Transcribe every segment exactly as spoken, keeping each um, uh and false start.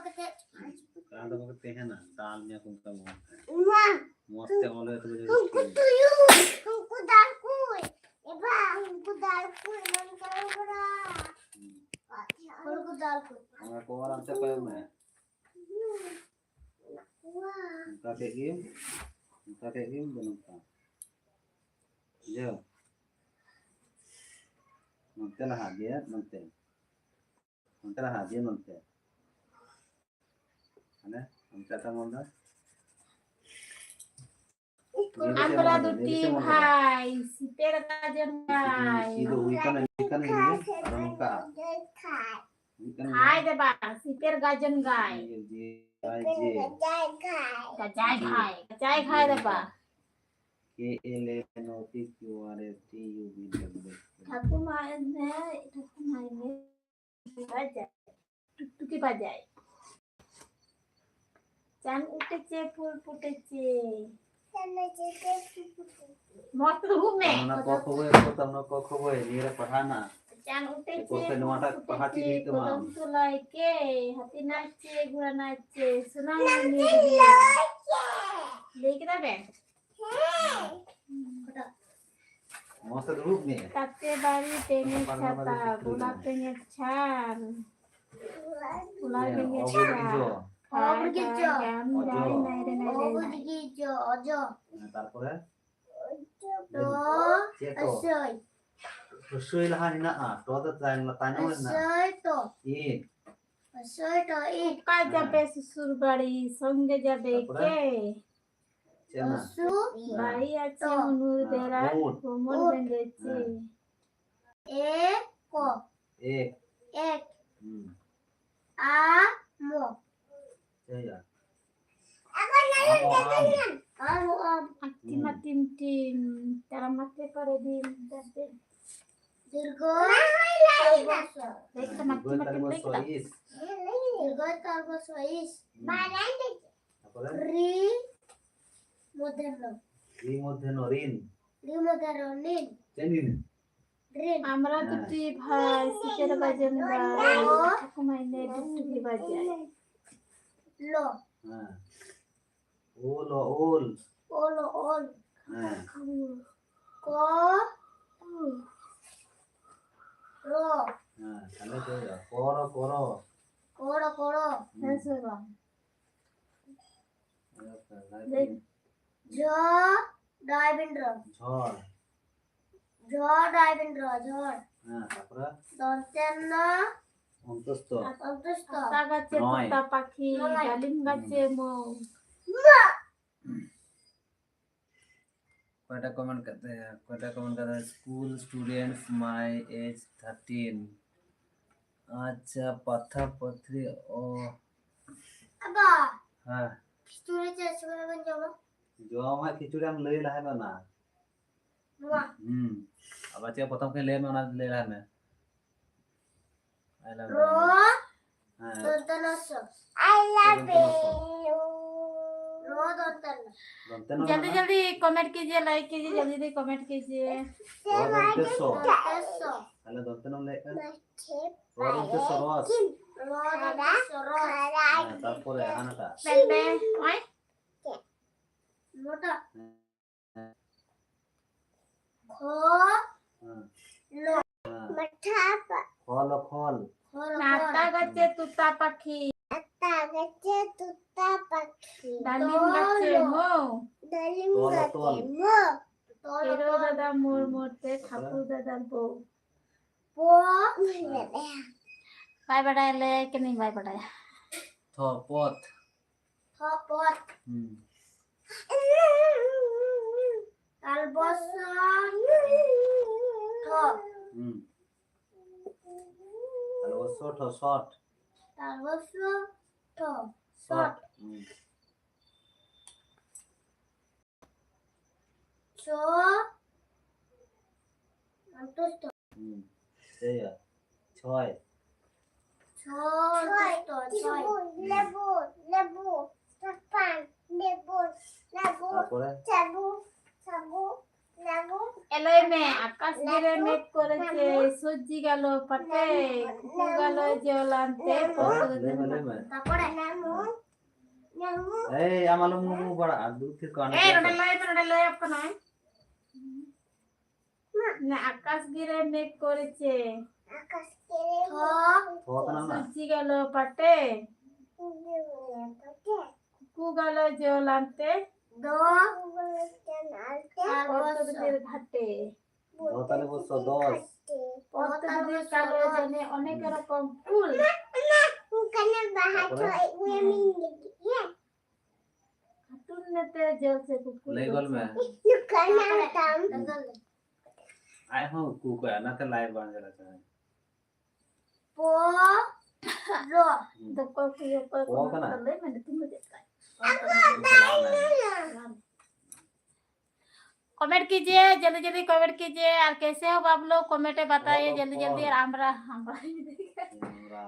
ᱠᱟᱛᱮ ᱠᱟᱸᱰ ᱵᱟᱠᱚ ᱛᱟᱦᱮᱱᱟ, ᱫᱟᱞ ᱢᱮᱭᱟ ᱠᱚ ᱚᱱᱠᱟ ᱢᱚᱡᱽ ᱛᱮ᱾ ᱢᱟ, ᱢᱚᱡᱽ ᱛᱮ ᱚᱞ ᱦᱩᱭᱩᱜ ᱛᱟᱠᱚᱣᱟ ᱡᱮ ᱩᱱᱠᱩ ᱥᱠᱩᱞ ᱨᱮ᱾ ᱛᱩᱭᱩ, ᱩᱱᱠᱩ ᱫᱟᱞ ᱠᱚ᱾ ᱮ ᱵᱟ, ᱩᱱᱠᱩ ᱫᱟᱞ ᱠᱚ ᱮᱢᱟᱱ ᱠᱟᱱᱟ ᱵᱚᱲᱟ᱾ ᱦᱩᱸ᱾ ᱦᱚᱲ ᱠᱚ ᱫᱟᱞ ᱠᱚ᱾ ᱚᱱᱟ ᱠᱚ ᱚᱞ ᱟᱱᱛᱮ ᱠᱚᱭᱚᱜ ᱢᱮ᱾ ᱦᱩᱸ᱾ ᱚᱱᱠᱟ ᱠᱮᱫ ᱜᱮᱢ, ᱚᱱᱠᱟ ᱠᱮᱫ ᱜᱮᱢ ᱵᱟᱹᱱᱩᱜ ᱠᱚᱣᱟ᱾ ᱵᱩᱡᱷᱟᱹᱣ? ᱱᱚᱱᱛᱮ ᱞᱟᱦᱟ ᱜᱮ, ᱱᱚᱱᱛᱮ᱾ ᱱᱚᱱᱛᱮ ᱞᱟᱦᱟ ᱜᱮ, ᱱᱚᱱᱛᱮ᱾ ᱢᱟᱱᱮ, ᱚᱱᱠᱟ ᱛᱟᱢ ᱚᱞ ᱫᱟ᱾ ᱟᱢᱨᱟ ᱫᱩᱴᱤ ᱵᱷᱟᱭ, ᱥᱤᱛᱮᱨ ᱜᱟᱡᱚᱱ ᱵᱷᱟᱭ᱾ ᱥᱤ ᱫᱚ ᱦᱩᱭ ᱠᱟᱱᱟ, ᱦᱩᱭ ᱠᱟᱱᱟ, ᱟᱨ ᱱᱚᱝᱠᱟ᱾ ᱦᱩᱭ ᱠᱟᱱᱟ᱾ ᱠᱷᱟᱭ ᱫᱮ ᱵᱟ, ᱥᱤᱛᱮᱨ ᱜᱟᱡᱚᱱ ᱜᱟᱭ᱾ ᱡᱮ, ᱡᱮ, ᱜᱟᱡᱟᱭ ᱜᱟᱭ᱾ ᱜᱟᱡᱟᱭ ᱜᱷᱟᱭ, ᱜᱟᱡᱟᱭ ᱜᱷᱟᱭ ᱫᱮ ᱵᱟ᱾ K L M N O P Q R S T U V W। ঠাকুমা এনে, ঠাকুমা এনে। বাজায়। টুকটুকি বাজায়। চান উঠেছে, ফুল ফুটেছে। মস্ত ঘুমে। ᱚᱱᱟ ᱠᱚ ᱠᱷᱚᱵᱚᱨ ᱠᱚ ᱛᱟᱢ, ᱚᱱᱟ ᱠᱚ ᱠᱷᱚᱵᱚᱨ ᱱᱤᱭᱟᱹ ᱨᱮ ᱯᱟᱲᱦᱟᱣ ᱱᱟ᱾ ᱪᱟᱱ ᱩᱴᱮᱪᱮ, ᱮᱨᱯᱚᱨ ᱥᱮ ᱱᱚᱣᱟᱴᱟᱜ ᱯᱟᱲᱦᱟᱣ ᱪᱮᱫ ᱦᱩᱭᱩᱜ ᱛᱟᱢᱟ? ᱠᱚᱫᱚᱢ ᱛᱚᱞᱟᱭ ᱠᱮ, ᱦᱟᱹᱛᱤ ᱱᱟᱪᱮ, ᱜᱷᱚᱲᱟ ᱱᱟᱪᱮ, ᱥᱩᱱᱟᱢ ᱞᱟᱹᱭ ᱠᱮᱫᱟ ᱵᱮᱱ? ᱦᱮᱸ᱾ ᱢᱚᱡᱽ ᱛᱮ ᱫᱩᱲᱩᱵ ᱢᱮ᱾ ᱠᱟᱛᱮ ᱵᱟᱲᱤ ᱯᱮᱱᱮ ᱪᱷᱟᱛᱟ, ᱜᱚᱞᱟ ᱯᱮᱱᱮ ᱪᱷᱟᱞ᱾ ᱜᱚᱞᱟ ᱯᱮᱱᱮ ᱪᱷᱟᱞ᱾ ᱚᱵᱨᱜᱤᱡᱚ᱾ ᱠᱷᱟᱭ ᱠᱷᱟᱭ ᱜᱟᱢ ᱚᱡᱚ᱾ ᱜᱟᱢ ᱱᱟᱭ ᱨᱮ ᱱᱟᱭ ᱨᱮ᱾ ᱚᱵᱨᱜᱤᱡᱚ, ᱚᱡᱚ᱾ ᱦᱮᱸ, ᱛᱟᱨᱯᱚᱨᱮ? ᱫᱚ, ᱪᱮᱫ ᱠᱚ? ᱟᱹᱥᱟᱹᱭ᱾ ᱟᱹᱥᱟᱹᱭ ᱞᱟᱦᱟ ᱦᱮᱱᱟᱜᱼᱟ, ᱴᱚ ᱫᱚ ᱛᱟᱭᱚᱢ, ᱛᱟᱭᱱᱚᱢ ᱨᱮ ᱦᱮᱱᱟᱜᱼᱟ᱾ ᱟᱹᱥᱟᱹᱭ ᱴᱚ᱾ ᱤ᱾ ᱟᱹᱥᱟᱹᱭ ᱴᱚ, ᱤ᱾ ᱚᱠᱟ ᱦᱮᱸ᱾ ᱡᱟᱵᱮ ᱥᱩᱥᱩᱨ ᱵᱟᱲᱤ, ᱥᱚᱝᱜᱮ ᱡᱟᱵᱮ ᱛᱟᱨᱯᱚᱨᱮ? ᱠᱮ? ᱪᱮᱫ ᱦᱮᱱᱟᱜᱼᱟ? ᱟᱹᱥᱩ, ᱦᱮᱸ᱾ ᱵᱟᱲᱤ ᱟᱪᱷᱮ ᱦᱮᱸ᱾ ᱩᱱᱩᱨ ᱦᱮᱸ᱾ ᱵᱮᱲᱟ, ᱩᱴ᱾ ᱠᱚᱢᱚᱞ ᱩᱴ᱾ ᱵᱮᱸᱜᱮᱪᱮ᱾ ᱦᱮᱸ᱾ ᱮ ᱠᱚ᱾ ᱮᱠ᱾ ᱮᱠ᱾ ᱦᱩᱸ᱾ ᱟ ᱢᱚ᱾ ᱪᱮᱫ ᱦᱩᱭᱩᱜᱼᱟ? ᱟᱢᱚ ᱟᱢ᱾ ᱟᱢᱚ ᱟᱢ᱾ ᱟᱛᱤᱢ ᱦᱩᱸ᱾ ᱟᱛᱤᱢ ᱴᱤᱢ᱾ ᱛᱟᱨᱟ ᱢᱟᱛᱮ ᱯᱟᱨᱮ ᱫᱤᱱ ᱫᱟᱫᱮ᱾ ᱫᱤᱨᱜᱷᱚ ᱛᱟᱞᱵᱚᱥ᱾ ᱞᱟᱹᱭ ᱠᱮᱫᱟᱢ, ᱟᱛᱤᱢ ᱟᱛᱤᱢ ᱞᱟᱹᱭ ᱠᱮᱫᱟᱢ? ᱫᱤᱨᱜᱷᱚ ᱛᱟᱞᱵᱚᱥ ᱤᱥ᱾ ᱫᱤᱨᱜᱷᱚ ᱛᱟᱞᱵᱚᱥ ᱤᱥ᱾ ᱦᱩᱸ᱾ ᱛᱟᱨᱯᱚᱨᱮ? ᱨᱤ ᱢᱩᱫᱷᱚᱨᱱᱚ᱾ ᱨᱤ ᱢᱩᱫᱷᱚᱨᱱᱚ, ᱨᱤᱱ᱾ ᱨᱤ ᱢᱩᱫᱷᱚᱨᱱᱚ, ᱨᱤᱱ। ᱪᱮᱫ ᱨᱤᱱ? ᱨᱤᱱ। আমরা দুটি ভাই, সিতের বাজান গাই। ও। ঠাকুমাইনে দুটি বাজায়। লো। ᱦᱮᱸ, ᱳᱞ, ᱳᱞ᱾ ᱳᱞ, ᱳᱞ᱾ ᱦᱮᱸ, ᱠᱚ, ᱨᱚ᱾ ᱦᱮᱸ, ᱛᱟᱦᱞᱮ ᱪᱮᱫ ᱦᱩᱭᱩᱜᱼᱟ? ᱠᱚᱨᱚ, ᱠᱚᱨᱚ᱾ ᱠᱚᱲᱚ, ᱠᱚᱲᱚ᱾ ᱦᱮᱸ ᱥᱮ ᱵᱟᱝ? ᱦᱮᱸ, ᱡᱚ, ᱰᱟᱭ ᱵᱤᱱ ᱨᱚ᱾ ঝড়। ঝড়, ডাইবেন র, ঝড়। হ্যাঁ, তারপরে দন্ত্য ন, অন্তস্থ। অন্তস্থ। ᱟᱛᱟ ᱜᱟᱪᱷᱮ ᱱᱚᱭ᱾ ᱛᱚᱛᱟ ᱯᱟᱠᱷᱤ, ᱱᱚᱭ। ᱰᱟᱞᱤᱢ ᱜᱟᱪᱷᱮ ᱢᱚ᱾ ᱚᱠᱚᱭᱴᱟᱜ ᱠᱚ ᱢᱮᱱ ᱠᱟᱫ ᱛᱟᱦᱮᱸ? ᱚᱠᱚᱭᱴᱟᱜ ᱠᱚ ᱢᱮᱱ ᱠᱟᱫᱟ? School students, my age thirteen। ᱟᱪᱪᱷᱟ, ᱯᱟᱛᱷᱟ ᱯᱟᱛᱷᱨᱤ, ᱚ᱾ ᱟᱵᱟ, ᱦᱮᱸ, ᱠᱷᱤᱪᱩᱲᱤ ᱪᱮᱫ ᱥᱚᱢᱚᱭ ᱵᱚᱱ ᱡᱚᱢᱟ? ᱡᱚᱢᱟᱜ ᱠᱷᱤᱪᱩᱲᱤ ᱟᱢ ᱞᱟᱹᱭ ᱞᱟᱦᱟᱭ ᱢᱮ ᱚᱱᱟ᱾ ᱱᱚᱣᱟ᱾ ᱦᱩᱸ᱾ ᱟᱵᱟᱨ ᱪᱮᱫ ᱯᱨᱚᱛᱷᱚᱢ ᱠᱷᱚᱱ ᱞᱟᱹᱭ ᱢᱮ, ᱚᱱᱟ ᱞᱟᱹᱭ ᱞᱟᱦᱟᱭ ᱢᱮ᱾ I love ᱨᱚ, ᱦᱮᱸ᱾ ᱫᱚᱱᱛᱚ ᱱᱚᱥᱚ᱾ ᱫᱚᱱᱛᱚ ᱱᱚᱥᱚ᱾ ᱨᱚ, ᱫᱚᱱᱛᱚ ᱱᱚ᱾ ᱫᱚᱱᱛᱮ ᱱᱚ जल्दी ᱢᱟᱱᱮ? जल्दी कमेंट कीजिए, लाइक कीजिए, जल्दी जल्दी कमेंट कीजिए। ᱨᱚ ᱫᱚᱱᱛᱮ ᱥᱚ। ᱫᱚᱱᱛᱚ ᱥᱚ। ᱛᱟᱦᱞᱮ ᱫᱚᱱᱛᱮ ᱱᱚᱢ ᱞᱟᱹᱭᱮᱫ ᱠᱟᱱ? ᱨᱚ ᱫᱚᱱᱛᱮ ᱥᱚ ᱨᱚᱥ᱾ ᱨᱚ, ᱫᱚᱱᱛᱚ ᱥᱚ, ᱨᱚ᱾ ᱦᱮᱸ, ᱛᱟᱨᱯᱚᱨᱮ ᱦᱟᱱᱟᱴᱟᱜ᱾ ᱯᱮᱱᱰᱮ, ᱚᱭ᱾ ᱱᱚᱴᱟ᱾ ᱠᱷᱚ, ᱦᱮᱸ᱾ ᱞᱚ᱾ ᱦᱮᱸ᱾ ᱢᱟᱴᱷᱟ ᱯᱟ᱾ ᱠᱷᱚᱞ, ᱠᱷᱚᱞ᱾ ᱠᱷᱚ, ᱞᱚ, ᱱᱟᱛᱟ ᱠᱷᱚ᱾ ᱜᱟᱪᱷᱮ ᱛᱩᱛᱟ ᱯᱟᱠᱷᱤ᱾ ᱟᱛᱟ ᱜᱟᱪᱷᱮ ᱛᱩᱛᱟ ᱯᱟᱠᱷᱤ᱾ ᱰᱟᱞᱤᱢ ᱜᱟᱪᱷᱮ ᱢᱚ᱾ ᱰᱟᱞᱤᱢ ᱛᱚᱞ, ᱜᱟᱪᱷᱮ ᱛᱚᱞ᱾ ᱢᱚ᱾ ᱦᱤᱨᱳ ᱫᱟᱫᱟ ᱢᱳᱨ ᱢᱳᱨ ᱛᱮ ᱴᱷᱟᱹᱠᱩᱨ ᱫᱟᱫᱟ ᱵᱚ᱾ ᱯᱚ᱾ ᱵᱟᱭ ᱵᱟᱰᱟᱭᱟ, ᱞᱟᱹᱭᱟᱭ ᱠᱟᱹᱱᱟᱹᱧ ᱵᱟᱭ ᱵᱟᱰᱟᱭᱟ᱾ ᱛᱷᱚ, ᱯᱚᱛ᱾ ᱛᱷᱚ, ᱯᱚᱛ᱾ ᱦᱩᱸ᱾ ᱛᱟᱞᱵᱚᱥᱚ ᱴᱷᱚ᱾ ᱦᱩᱸ᱾ ᱛᱟᱞᱵᱚᱥᱚ ᱴᱷᱚ, ᱥᱚᱴ᱾ ᱛᱟᱞᱵᱚᱥᱚ ᱴᱷᱚ᱾ ᱥᱚᱴ᱾ ᱥᱚᱴ᱾ ᱦᱩᱸ᱾ ᱪᱚ᱾ ᱚᱱᱛᱚᱥᱛᱚ᱾ ᱦᱩᱸ᱾ ᱪᱷᱚᱭ᱾ ᱪᱷᱚᱭ᱾ ᱪᱷᱚ, ᱚᱱᱛᱚᱥᱛᱚ, ᱪᱷᱚᱭ᱾ ᱞᱮᱵᱩ, ᱞᱮᱵᱩ, ᱪᱟᱯᱟᱱ, ᱞᱮᱵᱩ, ᱞᱮᱵᱩ, ᱛᱟᱨᱯᱚᱨᱮ? ᱪᱟᱵᱩ, ᱪᱟᱵᱩ, ᱞᱮᱵᱩ᱾ এলই মে আকাশ গিরে মেঘ করেছে, সূর্যি গেল পাটে, কুকু গেল জল আনতে, ᱦᱮᱸ, ᱞᱟᱹᱭ ᱢᱮ, ᱞᱟᱹᱭ ᱢᱮ᱾ ᱛᱟᱨᱯᱚᱨᱮ ᱦᱮᱸ᱾ ᱧᱟᱢᱚᱜ᱾ ᱮᱭ, ᱟᱢ ᱟᱞᱚᱢ ᱩᱢᱩ ᱵᱟᱲᱟᱜᱼᱟ, ᱫᱩ ᱛᱷᱤᱨ ᱠᱚᱜ ᱟᱢ᱾ ᱮᱭ, ᱱᱚᱰᱮ ᱞᱟᱹᱭ ᱯᱮ, ᱱᱚᱰᱮ ᱞᱟᱹᱭ ᱟᱯᱮ ᱠᱟᱱᱟᱹᱧ᱾ ᱢᱟ᱾ ᱱᱟ ᱟᱠᱟᱥ ᱜᱤᱨᱮ ᱢᱮᱜ ᱠᱚᱨᱮᱪᱮ᱾ ᱟᱠᱟᱥ ᱜᱤᱨᱮ ᱛᱷᱚ᱾ ᱢᱮᱜ ᱠᱚᱨᱮᱪᱮ᱾ ᱛᱷᱚ ᱠᱟᱱᱟ ᱚᱱᱟ᱾ ᱥᱩᱡᱤ ᱜᱟᱞᱚ ᱯᱟᱴᱮ᱾ ᱥᱩᱡᱤ ᱜᱟᱞᱚ ᱯᱟᱴᱮ᱾ ᱠᱩ ᱜᱟᱞᱚ ᱡᱚᱞᱟᱱᱛᱮ᱾ ᱫᱚ᱾ ᱠᱩ ᱜᱟᱞᱚ ᱡᱚᱞᱟᱱᱛᱮ᱾ ᱟᱨ ᱚᱛ ᱵᱚᱥᱚ᱾ ᱫᱤᱨ ᱜᱷᱟᱴᱮ᱾ ᱫᱚ ᱛᱟᱦᱞᱮ ᱵᱚᱥᱚ ᱫᱚᱥ᱾ ᱚᱛ ᱫᱤᱨ ᱠᱟᱞᱚ ᱡᱚᱱᱮ ᱚᱱᱮᱠ ᱨᱚᱠᱚᱢ ᱯᱷᱩᱞ᱾ ᱚᱱᱟ ᱠᱟᱱᱟ ᱵᱟᱦᱟ ᱛᱟᱨᱯᱚᱨᱮ? ᱪᱚᱲ ᱤᱧ ᱜᱮᱭᱟ᱾ ᱠᱟᱴᱩᱱ ᱱᱮᱛᱮ ᱡᱮᱞ ᱥᱮ ᱠᱩᱠᱩ ᱞᱟᱹᱭ ᱜᱚᱫ ᱢᱮ᱾ ᱫᱩᱠᱟᱱᱟ ᱛᱟᱢ᱾ ᱟᱡ ᱦᱚᱸ ᱩᱠᱩ ᱠᱚᱭᱟ, ᱚᱱᱟᱛᱮ ᱞᱟᱭᱤᱵᱷ ᱵᱟᱝ ᱪᱟᱞᱟᱜ ᱠᱟᱱᱟ᱾ ᱯᱚ ᱨᱚ᱾ ᱦᱩᱸ᱾ ᱫᱚᱠᱚ ᱠᱩᱭᱟᱹ ᱠᱚ ᱯᱚ ᱠᱟᱱᱟ? ᱞᱟᱹᱭ ᱢᱮ, ᱧᱩᱛᱩᱢ ᱫᱚ ᱪᱮᱫ ᱛᱟᱭ? ᱪᱟᱞᱟᱣ ᱱᱟᱭ᱾ कमेंट कीजिए, जल्दी जल्दी कमेंट कीजिए। और कैसे हो आप लोग, कमेंट में बताइए जल्दी जल्दी। और हमरा, हमरा हमरा। हमरा।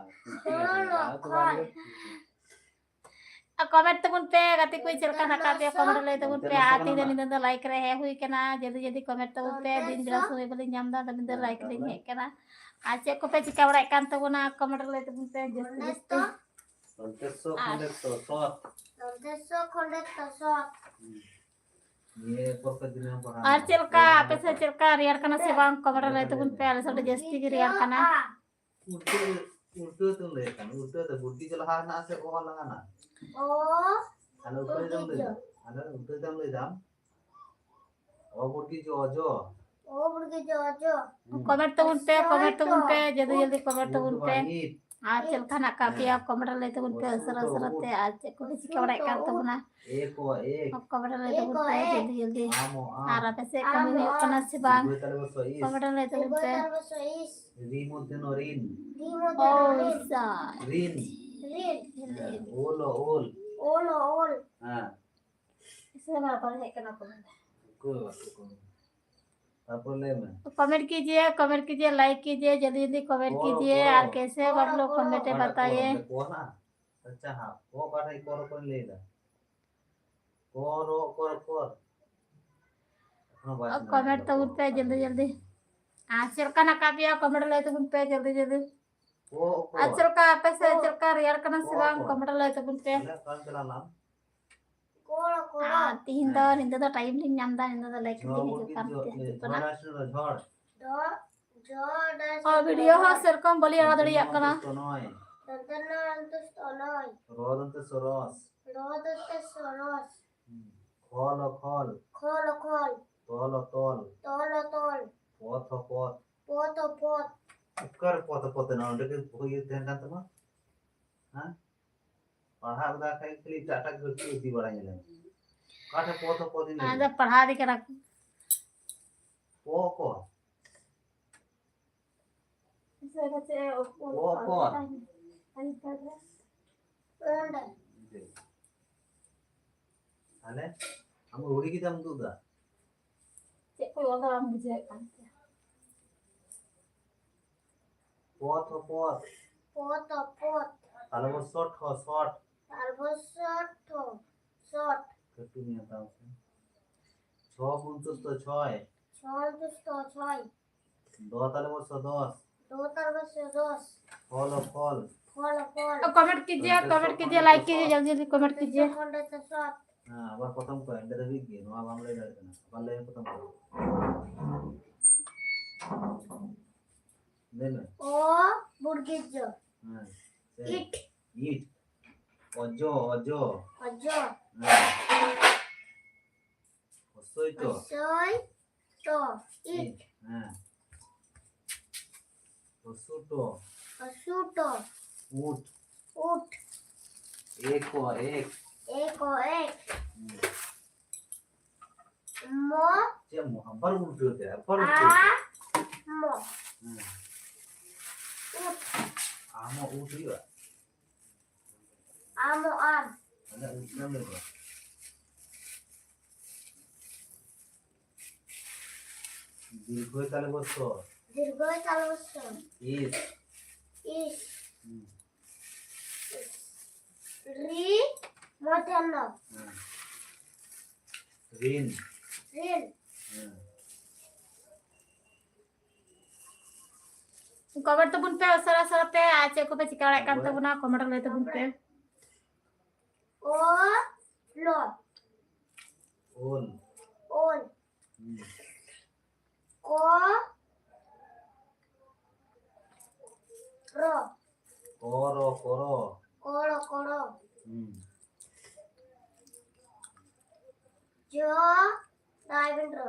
ᱠᱚᱢᱮᱱᱴ ᱛᱟᱵᱚᱱ ᱯᱮ ᱜᱟᱛᱮ ᱠᱚ, ᱪᱮᱫ ᱞᱮᱠᱟ ᱦᱮᱱᱟᱜ ᱟᱠᱟᱫ ᱯᱮᱭᱟ? ᱠᱚᱢᱮᱱᱴ ᱞᱟᱹᱭ ᱛᱟᱵᱚᱱ ᱯᱮ᱾ ᱟᱨ ᱛᱤᱦᱤᱧ ᱫᱚ ᱧᱤᱫᱟᱹ ᱫᱚ ᱞᱟᱭᱤᱵᱷ ᱨᱮ ᱦᱮᱡ ᱦᱩᱭ ᱠᱟᱱᱟ, ᱡᱚᱞᱫᱤ ᱡᱚᱞᱫᱤ ᱠᱚᱢᱮᱱᱴ ᱛᱟᱵᱚᱱ ᱯᱮ᱾ ᱫᱤᱱ ᱵᱮᱲᱟ ᱥᱚᱢᱚᱭ ᱵᱟᱹᱞᱤᱧ ᱧᱟᱢ ᱮᱫᱟ, ᱟᱫᱚ ᱧᱤᱫᱟᱹ ᱞᱟᱭᱤᱵᱷ ᱨᱮᱞᱤᱧ ᱦᱮᱡ ᱠᱟᱱᱟ᱾ ᱟᱨ ᱪᱮᱫ ᱠᱚᱯᱮ ᱪᱤᱠᱟ ᱵᱟᱲᱟᱭᱮᱫ ᱠᱟᱱ ᱛᱟᱵᱚᱱᱟ? ᱠᱚᱢᱮᱱᱴ ᱨᱮ ᱞᱟᱹᱭ ᱛᱟᱵᱚᱱ ᱯᱮ ᱡᱟᱹᱥᱛᱤ ᱡᱟᱹᱥᱛᱤ᱾ ᱱᱚᱱᱛᱮ ᱥᱚ ᱟᱨ ᱠᱷᱚᱱᱰᱮ ᱛᱚ ᱥᱚ᱾ ᱱᱚᱱᱛᱮ ᱥᱚ ᱠᱷᱚᱱᱰᱮ ᱛᱚ ᱥᱚ᱾ ᱱᱤᱭᱟᱹ ᱯᱚᱨ ᱠᱚ ᱫᱤᱱ ᱦᱚᱸ ᱯᱟᱲᱦᱟᱣ ᱟᱨ ᱪᱮᱫ ᱞᱮᱠᱟ ᱟᱯᱮ ᱥᱮᱫ ᱪᱮᱫ ᱞᱮᱠᱟ ᱨᱮᱭᱟᱲ ᱠᱟᱱᱟ ᱥᱮ ᱵᱟᱝ? ᱠᱚᱢᱮᱱᱴ ᱨᱮ ᱞᱟᱹᱭ ᱛᱟᱵᱚᱱ ᱯᱮ, ᱟᱞᱮ ᱥᱮᱫ ᱫᱚ ᱡᱟᱹᱥᱛᱤ ᱜᱮ ᱨᱮᱭᱟᱲ ᱠᱟᱱᱟ᱾ ᱩᱞᱴᱟᱹ, ᱩᱞᱴᱟᱹ ᱛᱮᱢ ᱞᱟᱹᱭᱮᱫ ᱠᱟᱱ, ᱩᱞᱴᱟᱹ ᱛᱮ ᱵᱩᱰᱤ ᱪᱚ ᱞᱟᱦᱟ ᱦᱮᱱᱟᱜᱼᱟ ᱥᱮ ᱚ ᱞᱟᱦᱟ ᱦᱮᱱᱟᱜᱼᱟ? ᱚ᱾ ᱛᱟᱦᱞᱮ ᱩᱞᱴᱟᱹ ᱛᱮᱢ ᱞᱟᱹᱭ ᱫᱟ? ᱛᱟᱦᱞᱮ ᱩᱞᱴᱟᱹ ᱛᱮᱢ ᱞᱟᱹᱭ ᱫᱟᱢ? ᱚ ᱵᱩᱰᱤ ᱪᱚ ᱚᱡᱚ᱾ ᱚ ᱵᱩᱰᱤ ᱪᱚ ᱚᱡᱚ᱾ ᱦᱩᱸ᱾ ᱠᱚᱢᱮᱱᱴ ᱛᱟᱵᱚᱱ ᱯᱮ, ᱠᱚᱢᱮᱱᱴ ᱛᱟᱵᱚᱱ ᱯᱮ, ᱡᱚᱞᱫᱤ ᱡᱚᱞᱫᱤ ᱠᱚᱢᱮᱱᱴ ᱩᱫ ᱛᱟᱵᱚᱱ ᱫᱚ ᱯᱮ᱾ ᱵᱟᱝ ᱤᱫ᱾ ᱟᱨ ᱪᱮᱫ ᱞᱮᱠᱟ ᱦᱮᱱᱟᱜ ᱟᱠᱟᱫ ᱯᱮᱭᱟ? ᱦᱮᱸ᱾ ᱠᱚᱢᱮᱱᱴ ᱨᱮ ᱞᱟᱹᱭ ᱛᱟᱵᱚᱱ ᱯᱮ ᱩᱥᱩᱞ ᱩᱥᱟᱹᱨᱟ ᱫᱚ ᱩᱥᱟᱹᱨᱟ ᱩᱫ᱾ ᱛᱮ, ᱟᱨ ᱪᱮᱫ ᱠᱚᱯᱮ ᱪᱤᱠᱟᱹ ᱵᱟᱲᱟᱭᱮᱫ ᱠᱟᱱ ᱛᱟᱵᱚᱱᱟ? ᱮ ᱠᱚ ᱮᱠ᱾ ᱠᱚᱢᱮᱱᱴ ᱨᱮ ᱞᱟᱹᱭ ᱛᱟᱵᱚᱱ ᱯᱮ, ᱡᱚᱞᱫᱤ ᱡᱚᱞᱫᱤ᱾ ᱟᱢ ᱚ ᱟᱢ᱾ ᱟᱨ ᱟᱯᱮ ᱥᱮᱫ ᱠᱟᱹᱢᱤ ᱦᱩᱭᱩᱜ ᱠᱟᱱᱟ ᱥᱮ ᱵᱟᱝ? ᱫᱤᱨᱜᱷᱚ ᱛᱟᱞᱵ ᱥ ᱤᱥ᱾ ᱠᱚᱢᱮᱱᱴ ᱨᱮ ᱞᱟᱹᱭ ᱛᱟᱵᱚᱱ ᱯᱮ᱾ ᱫᱤᱨᱜᱷᱚ ᱛᱟᱞᱵ ᱥ ᱤᱥ᱾ ᱨᱤ ᱢᱚᱫᱽᱫᱷᱮ ᱱᱚ ᱨᱤᱱ᱾ ᱨᱤ ᱢᱚᱫᱽᱫᱷᱮ ᱱᱚ ᱨᱤᱱ᱾ ᱨᱤᱱ᱾ ᱦᱮᱸ, ᱳᱞ ᱚ ᱳᱞ᱾ ᱳᱞ ᱚ ᱳᱞ᱾ ᱦᱮᱸ᱾ ᱥᱮ ᱵᱟᱝ ᱦᱮᱡ ᱠᱟᱱᱟ ᱠᱚᱢᱮᱱᱴ? ᱚᱠᱚᱭ ᱵᱟᱠᱚ ᱠᱚᱢᱮᱱᱴ? ᱛᱟᱨᱯᱚᱨ ᱞᱟᱹᱭ ᱢᱮ᱾ कमेंट कीजिए, कमेंट कीजिए, लाइक कीजिए, जल्दी जल्दी कमेंट कीजिए। और कैसे हो आप लोग, कमेंट में बताइए। ᱟᱪᱪᱷᱟ, ᱦᱟᱸ, ᱚ ᱚᱠᱟᱴᱟᱜ ᱠᱚ ᱨᱚᱠᱚᱢ ᱞᱟᱹᱭ ᱫᱟ? ᱠᱚ ᱨᱚ ᱠᱚ ᱨᱚ ᱠᱚ᱾ ᱮᱠᱷᱚᱱᱳ ᱵᱟᱭ ᱥᱮᱱ ᱠᱟᱱᱟ᱾ ᱠᱚᱢᱮᱱᱴ ᱛᱟᱵᱚᱱ ᱯᱮ ᱡᱚᱞᱫᱤ ᱡᱚᱞᱫᱤ᱾ ᱟᱨ ᱪᱮᱫ ᱞᱮᱠᱟ ᱦᱮᱱᱟᱜ ᱟᱠᱟᱫ ᱯᱮᱭᱟ? ᱠᱚᱢᱮᱱᱴ ᱞᱟᱹᱭ ᱛᱟᱵᱚᱱ ᱯᱮ ᱡᱚᱞᱫᱤ ᱡᱚᱞᱫᱤ᱾ ᱠᱚ ᱚᱠᱚ? ᱟᱨ ᱪᱮᱫ ᱞᱮᱠᱟ ᱟᱯᱮ ᱥᱮᱫ ᱪᱮᱫ ᱞᱮᱠᱟ ᱛᱮᱭᱟᱨ ᱠᱟᱱᱟ ᱥᱮ ᱵᱟᱝ, ᱠᱚ ᱠᱚᱢᱮᱱᱴ ᱨᱮ ᱞᱟᱹᱭ ᱛᱟᱵᱚᱱ ᱯᱮ᱾ ᱟᱞᱮ ᱚᱠᱟ ᱨᱮ ᱪᱟᱞᱟᱣ ᱞᱮᱱᱟᱢ? ᱠᱚᱲᱟ, ᱠᱚᱲᱟ᱾ ᱟᱨ ᱛᱤᱦᱤᱧ ᱫᱚ ᱦᱮᱸ᱾ ᱧᱤᱫᱟᱹ ᱫᱚ ᱴᱟᱭᱤᱢ ᱞᱤᱧ ᱧᱟᱢ ᱮᱫᱟ, ᱧᱤᱫᱟᱹ ᱫᱚ ᱞᱟᱭᱤᱵᱷ ᱡᱷᱚᱲ ᱞᱤᱧ ᱦᱤᱡᱩᱜ ᱵᱚᱞᱛᱮ ᱠᱟᱱ ᱡᱷᱚ-, ᱛᱮ ᱦᱤᱡᱩᱜ ᱠᱟᱱᱟ᱾ ᱡᱷᱚᱲ ᱟᱥᱮ ᱡᱷᱚᱲ? ᱡᱷᱚᱲ, ᱡᱷᱚᱲ ᱟᱥᱮ ᱦᱚᱸ, ᱵᱷᱤᱰᱤᱭᱳ ᱦᱚᱸ ᱡᱷᱚᱲ? ᱥᱮᱨᱚᱠᱚᱢ ᱵᱟᱹᱞᱤᱧ ᱟᱲᱟᱜ ᱫᱟᱲᱮᱭᱟᱜ ᱠᱟᱱᱟ᱾ ᱫᱚᱱᱛᱚ ᱱᱚᱭ᱾ ᱫᱚᱱᱛᱚ ᱱᱚᱭ, ᱚᱱᱛᱚᱥᱛᱚ ᱱᱚᱭ᱾ ᱨᱚ ᱫᱚᱱᱛᱮ ᱥᱚᱨᱚᱥ᱾ ᱨᱚ ᱫᱚᱱᱛᱮ ᱥᱚᱨᱚᱥ᱾ ᱦᱩᱸ᱾ ᱠᱷᱚᱞ ᱚ ᱠᱷᱚᱞ᱾ ᱠᱷᱚᱞ ᱚ ᱠᱷᱚᱞ᱾ ᱛᱚᱞ ᱚ ᱛᱚᱞ᱾ ᱛᱚᱞ ᱚ ᱛᱚᱞ᱾ ᱯᱚᱛᱷ ᱚ ᱯᱚᱛᱷ᱾ ᱯᱚᱛᱷ ᱚ ᱯᱚᱛᱷ᱾ ᱚᱠᱟᱨᱮ ᱯᱚᱛᱷ ᱚ ᱯᱚᱛᱷ ᱮᱱᱟ? ᱚᱸᱰᱮ ᱜᱮ ᱤᱭᱟᱹ ᱛᱟᱦᱮᱱ ᱠᱟᱱ ᱛᱟᱢᱟ᱾ ᱦᱮᱸ? ᱯᱟᱲᱦᱟᱣ ᱠᱟᱫᱟ ᱠᱷᱟᱡ ᱠᱷᱟᱹᱞᱤ ᱮᱴᱟᱜ ᱮᱴᱟᱜ ᱜᱮ ᱤᱫᱤ ᱵᱟᱲᱟᱧ ᱞᱮ᱾ ᱚᱠᱟ ᱴᱷᱮᱱ ᱯᱚᱛᱷ ᱚ ᱯᱚᱛᱷ ᱤᱧ ᱞᱟᱹᱭ ᱟᱫᱚ ᱠᱮᱫᱟ? ᱯᱟᱲᱦᱟᱣ ᱤᱫᱤ ᱠᱟᱱᱟ ᱠᱚ᱾ ᱯᱚ ᱠᱚ᱾ ᱚ ᱠᱚ᱾ ᱛᱟᱦᱞᱮ ᱟᱢ ᱜᱷᱩᱲᱤ ᱠᱮᱫᱟᱢ ᱩᱫᱩᱜ ᱫᱟ? ᱪᱮᱫ ᱠᱚ ᱚᱞ ᱫᱟ ᱵᱟᱢ ᱵᱩᱡᱷᱟᱹᱣᱮᱫ ᱠᱟᱱ ᱛᱮ? ᱯᱚᱛᱷ ᱚ ᱯᱚᱛᱷ᱾ ᱯᱚᱛᱷ ᱚ ᱯᱚᱛᱷ᱾ ᱛᱟᱞᱵᱚ ᱥᱚᱴ ᱦᱚ ᱥᱚᱴ᱾ ᱛᱟᱞᱵᱚ ᱥᱚᱴ ᱦᱚ ᱥᱚᱴ᱾ ᱠᱟᱹᱴᱩᱵ ᱤᱧ ᱦᱟᱛᱟᱣ ᱠᱮᱫᱟ᱾ ᱪᱷᱚ ᱯᱚᱧᱪᱚᱥ ᱫᱚ ᱪᱷᱚᱭ᱾ ᱪᱷᱚ ᱯᱚᱧᱪᱚᱥ ᱫᱚ ᱪᱷᱚᱭ᱾ ᱫᱚ ᱛᱟᱞᱵᱚ ᱥᱚ ᱫᱚᱥ᱾ ᱫᱚ ᱛᱟᱞᱵᱚ ᱥᱚ ᱫᱚᱥ᱾ ᱯᱷᱚᱞ ᱚ ᱯᱷᱚᱞ᱾ ᱯᱷᱚᱞ ᱚ ᱯᱷᱚᱞ। कमेंट कीजिए, कमेंट कीजिए, लाइक कीजिए, जल्दी जल्दी कमेंट कीजिए। ᱠᱷᱚᱱᱰᱚ ᱥᱚ ᱥᱚᱴ। ᱦᱮᱸ, ᱟᱵᱟᱨ ᱯᱨᱚᱛᱷᱚᱢ ᱠᱷᱚᱱ, ᱚᱸᱰᱮ ᱫᱷᱟᱹᱵᱤᱡ ᱜᱮ, ᱱᱚᱣᱟ ᱵᱟᱢ ᱞᱟᱹᱭ ᱫᱟᱲᱮᱭᱟᱜ ᱠᱟᱱᱟ᱾ ᱟᱵᱟᱨ ᱞᱟᱹᱭ ᱢᱮ ᱯᱨᱚᱛᱷᱚᱢ ᱠᱷᱚᱱ᱾ ᱞᱟᱹᱭ ᱢᱮ᱾ ᱚ, ᱵᱩᱨᱜᱤᱡᱚ᱾ ᱦᱮᱸ, ᱥᱮ᱾ ᱤᱴ᱾ ᱤᱴ᱾ ᱚᱡᱚ, ᱚᱡᱚ᱾ ᱚᱡᱚ। ᱦᱮᱸ। ᱦᱚᱥᱚᱭ ᱴᱚ। ᱦᱚᱥᱚᱭ ᱴᱚ। ᱤᱴ। ᱤᱴ। ᱦᱮᱸ। ᱦᱚᱥᱩ ᱴᱚ। ᱦᱚᱥᱩ ᱴᱚ। ᱩᱴ। ᱩᱴ। ᱮᱠ ᱚ ᱮᱠ। ᱮᱠ ᱚ ᱮᱠ। ᱦᱮᱸ। ᱢᱚ। ᱪᱮᱫ ᱢᱚ? ᱟᱵᱟᱨ ᱩᱞᱴᱟᱹ ᱛᱮ, ᱟᱵᱟᱨ ᱩᱞᱴᱟᱹ ᱛᱮ। ᱟ, ᱢᱚ। ᱦᱮᱸ। ᱩᱴ। ᱟᱢ ᱦᱚᱸ ᱩᱴ ᱦᱩᱭᱩᱜᱼᱟ? ᱟᱢ ᱚ ᱟᱢ। ᱢᱟᱱᱮ ᱩᱪᱪᱟᱨᱚᱱ ᱞᱮᱠᱟ। ᱫᱤᱨᱜᱷᱚᱭ ᱛᱟᱞᱮ ᱵᱚᱥᱥᱚ। ᱫᱤᱨᱜᱷᱚᱭ ᱛᱟᱞᱮ ᱵᱚᱥᱥᱚ। ᱤᱥ। ᱤᱥ। ᱦᱩᱸ। ᱨᱤ ᱢᱚᱫᱷᱚᱨᱱᱚ। ᱦᱮᱸ। ᱨᱤᱱ। ᱨᱤᱱ। ᱦᱮᱸ। ᱠᱚᱢᱮᱱᱴ ᱛᱟᱵᱚᱱ ᱯᱮ ᱩᱥᱟᱹᱨᱟ ᱩᱥᱟᱹᱨᱟ ᱛᱮ, ᱟᱨ ᱪᱮᱫ ᱠᱚᱯᱮ ᱪᱤᱠᱟᱹ ᱵᱟᱲᱟᱭᱮᱫ ᱠᱟᱱ ᱛᱟᱵᱚᱱᱟ, ᱠᱚᱢᱮᱱᱴ ᱨᱮ ᱞᱟᱹᱭ ᱛᱟᱵᱚᱱ ᱯᱮ᱾ ᱳ ᱞᱚ ᱳᱞ᱾ ᱳᱞ᱾ ᱦᱩᱸ᱾ ᱠᱚ ᱨᱚ᱾ ᱠᱚᱨᱚ, ᱠᱚᱨᱚ᱾ ᱠᱚᱲᱚ, ᱠᱚᱲᱚ᱾ ᱦᱩᱸ᱾ ᱡᱚ ᱰᱟᱭᱵᱤᱱ ᱨᱚ᱾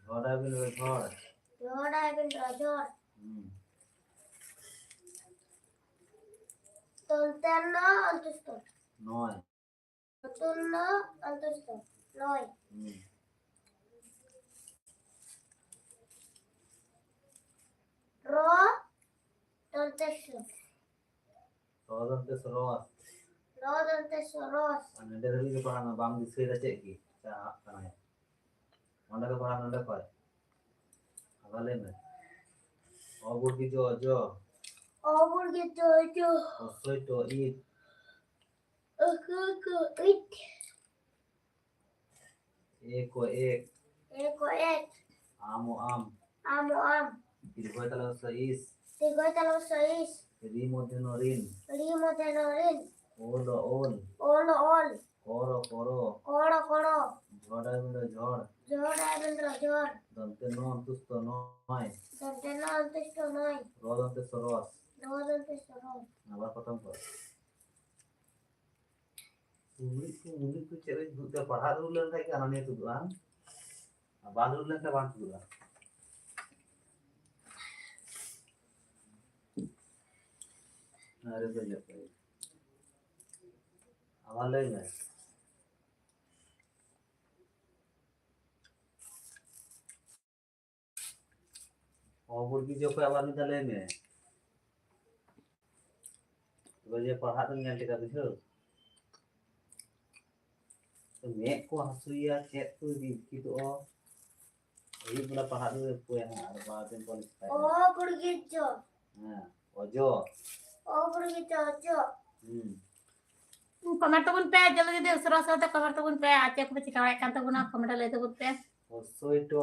ᱡᱷᱚ ᱰᱟᱭᱵᱤᱱ ᱨᱚ, ᱡᱷᱚᱲ᱾ ᱡᱚ ᱰᱟᱭᱵᱤᱱ ᱨᱚ, ᱡᱚᱲ᱾ ᱦᱩᱸ᱾ ᱛᱚᱞᱛᱮ ᱱᱚ, ᱚᱱᱛᱚᱥᱛᱚ ᱱᱚᱭ᱾ ᱛᱚᱞᱛᱮ ᱱᱚ, ᱚᱱᱛᱚᱥᱛᱚ ᱱᱚᱭ᱾ ᱦᱩᱸ᱾ ᱨᱚ ᱫᱚᱱᱛᱮ ᱥᱚ᱾ ᱨᱚ ᱫᱚᱱᱛᱮ ᱥᱚ, ᱨᱚᱥ᱾ ᱨᱚ ᱫᱚᱱᱛᱮ ᱥᱚ, ᱨᱚᱥ᱾ ᱟᱨ ᱱᱚᱰᱮ ᱫᱷᱟᱹᱵᱤᱡ ᱜᱮ ᱯᱟᱲᱦᱟᱜ ᱢᱮ, ᱵᱟᱢ ᱫᱤᱥᱟᱹᱭᱮᱫᱟ ᱪᱮᱫ ᱜᱮ? ᱪᱟᱦᱟᱜ ᱠᱟᱱᱟᱭ᱾ ᱚᱸᱰᱮ ᱜᱮ ᱯᱟᱲᱦᱟᱜ ᱢᱮ, ᱱᱚᱰᱮ ᱠᱷᱚᱡ᱾ ᱟᱵᱟᱨ ᱞᱟᱹᱭ ᱢᱮ᱾ ᱚ ᱵᱩᱨᱜᱤ ᱡᱚ, ᱡᱚ᱾ ᱚ ᱵᱩᱨᱜᱤ ᱡᱚ, ᱡᱚ᱾ ᱚᱥᱚᱭ ᱴᱚ, ᱤᱛ᱾ ᱚᱥᱚᱭ ᱴᱚ, ᱤᱛ᱾ ᱮ ᱠᱚ ᱮᱠ᱾ ᱮ ᱠᱚ ᱮᱠ᱾ ᱟᱢ ᱚ ᱟᱢ᱾ ᱟᱢ ᱚ ᱟᱢ᱾ ᱫᱤᱨᱜᱷᱚᱭ ᱛᱟᱞᱟ ᱥᱚ ᱤᱥ᱾ ᱫᱤᱨᱜᱷᱚᱭ ᱛᱟᱞᱟ ᱥᱚ ᱤᱥ᱾ ᱨᱤ ᱢᱚᱫᱷᱮ ᱱᱚ ᱨᱤᱱ᱾ ᱨᱤ ᱢᱚᱫᱷᱮ ᱱᱚ ᱨᱤᱱ᱾ ᱳ ᱞᱚ ᱳᱞ᱾ ᱳ ᱞᱚ ᱳᱞ᱾ ᱠᱚ ᱨᱚ ᱠᱚᱲᱚ᱾ ᱠᱚ ᱨᱚ ᱠᱚᱲᱚ᱾ ᱡᱷᱚ ᱰᱟᱭᱵᱤᱱ ᱨᱚ ᱡᱷᱚᱲ᱾ ᱡᱷᱚ ᱰᱟᱭᱵᱤᱱ ᱨᱚ ᱡᱷᱚᱲ᱾ ᱫᱚᱱᱛᱮ ᱱᱚ ᱚᱱᱛᱚᱥᱛᱚ ᱱᱚᱭ᱾ ᱫᱚᱱᱛᱮ ᱱᱚ ᱚᱱᱛᱚᱥᱛᱚ ᱱᱚᱭ᱾ ᱨᱚ ᱫᱚᱱᱛᱮ ᱥᱚ ᱨᱚᱥ᱾ ᱨᱚ ᱫᱚᱱᱛᱮ ᱥᱚ ᱨᱚᱥ᱾ ᱟᱵᱟᱨ ᱯᱨᱚᱛᱷᱚᱢ ᱠᱷᱚᱡ᱾ ᱞᱩᱜᱽᱲᱤᱡ ᱠᱚ, ᱞᱩᱜᱽᱲᱤᱡ ᱠᱚ ᱪᱮᱫ ᱨᱮ ᱫᱩᱲᱩᱵ ᱛᱮ ᱯᱟᱲᱦᱟᱜ ᱫᱩᱲᱩᱵ ᱞᱮᱱᱠᱷᱟᱡ ᱜᱮ ᱦᱟᱱᱟ ᱱᱤᱭᱟᱹ ᱛᱩᱫᱩᱜᱼᱟ, ᱦᱟᱝ? ᱟᱨ ᱵᱟᱝ ᱫᱩᱲᱩᱵ ᱞᱮᱱᱠᱷᱟᱡ ᱵᱟᱝ ᱛᱩᱫᱩᱜᱼᱟ᱾ ᱟᱨᱮ ᱫᱚ ᱡᱚᱛᱚ᱾ ᱟᱵᱟᱨ ᱞᱟᱹᱭ ᱢᱮ᱾ ᱚ ᱵᱩᱨᱜᱤ ᱡᱚ ᱠᱷᱚᱡ ᱟᱵᱟᱨ ᱢᱤᱫ ᱫᱷᱟᱣ ᱞᱟᱹᱭ ᱢᱮ᱾ ᱛᱚᱵᱮ ᱡᱮ ᱯᱟᱲᱦᱟᱜ ᱫᱚᱢ ᱧᱮᱞ ᱠᱮᱫᱟ, ᱵᱩᱡᱷᱟᱹᱣ? ᱛᱚ ᱢᱮᱫ ᱠᱚ ᱦᱟᱹᱥᱩᱭᱟ, ᱪᱮᱫ ᱠᱚ ᱨᱤᱫᱠᱤᱛᱚᱜᱼᱟ᱾ ᱟᱹᱭᱩᱵ ᱵᱮᱲᱟ ᱯᱟᱲᱦᱟᱜ ᱫᱚ ᱚᱠᱚᱭ ᱦᱟᱸᱜ ᱟᱨ ᱵᱟᱨ ᱫᱤᱱ ᱯᱚᱨ ᱥᱮᱛᱟᱜ ᱚ ᱵᱩᱨᱜᱤ ᱡᱚ᱾ ᱦᱮᱸ, ᱚᱡᱚ᱾ ᱚ ᱵᱩᱨᱜᱤ ᱡᱚ, ᱚᱡᱚ᱾ ᱦᱩᱸ᱾ ᱠᱚᱢᱮᱱᱴ ᱛᱟᱵᱚᱱ ᱯᱮ, ᱡᱚᱞᱫᱤ ᱡᱚᱞᱫᱤ ᱩᱥᱟᱹᱨᱟ ᱩᱥᱟᱹᱨᱟ ᱛᱮ ᱠᱚᱢᱮᱱᱴ ᱛᱟᱵᱚᱱ ᱯᱮ, ᱟᱨ ᱪᱮᱫ ᱠᱚᱯᱮ ᱪᱤᱠᱟᱹ ᱵᱟᱲᱟᱭᱮᱫ ᱠᱟᱱ ᱛᱟᱵᱚᱱᱟ, ᱠᱚᱢᱮᱱᱴ ᱨᱮ ᱞᱟᱹᱭ ᱛᱟᱵᱚᱱ ᱯᱮ᱾ ᱚᱥᱚᱭ ᱴᱚ᱾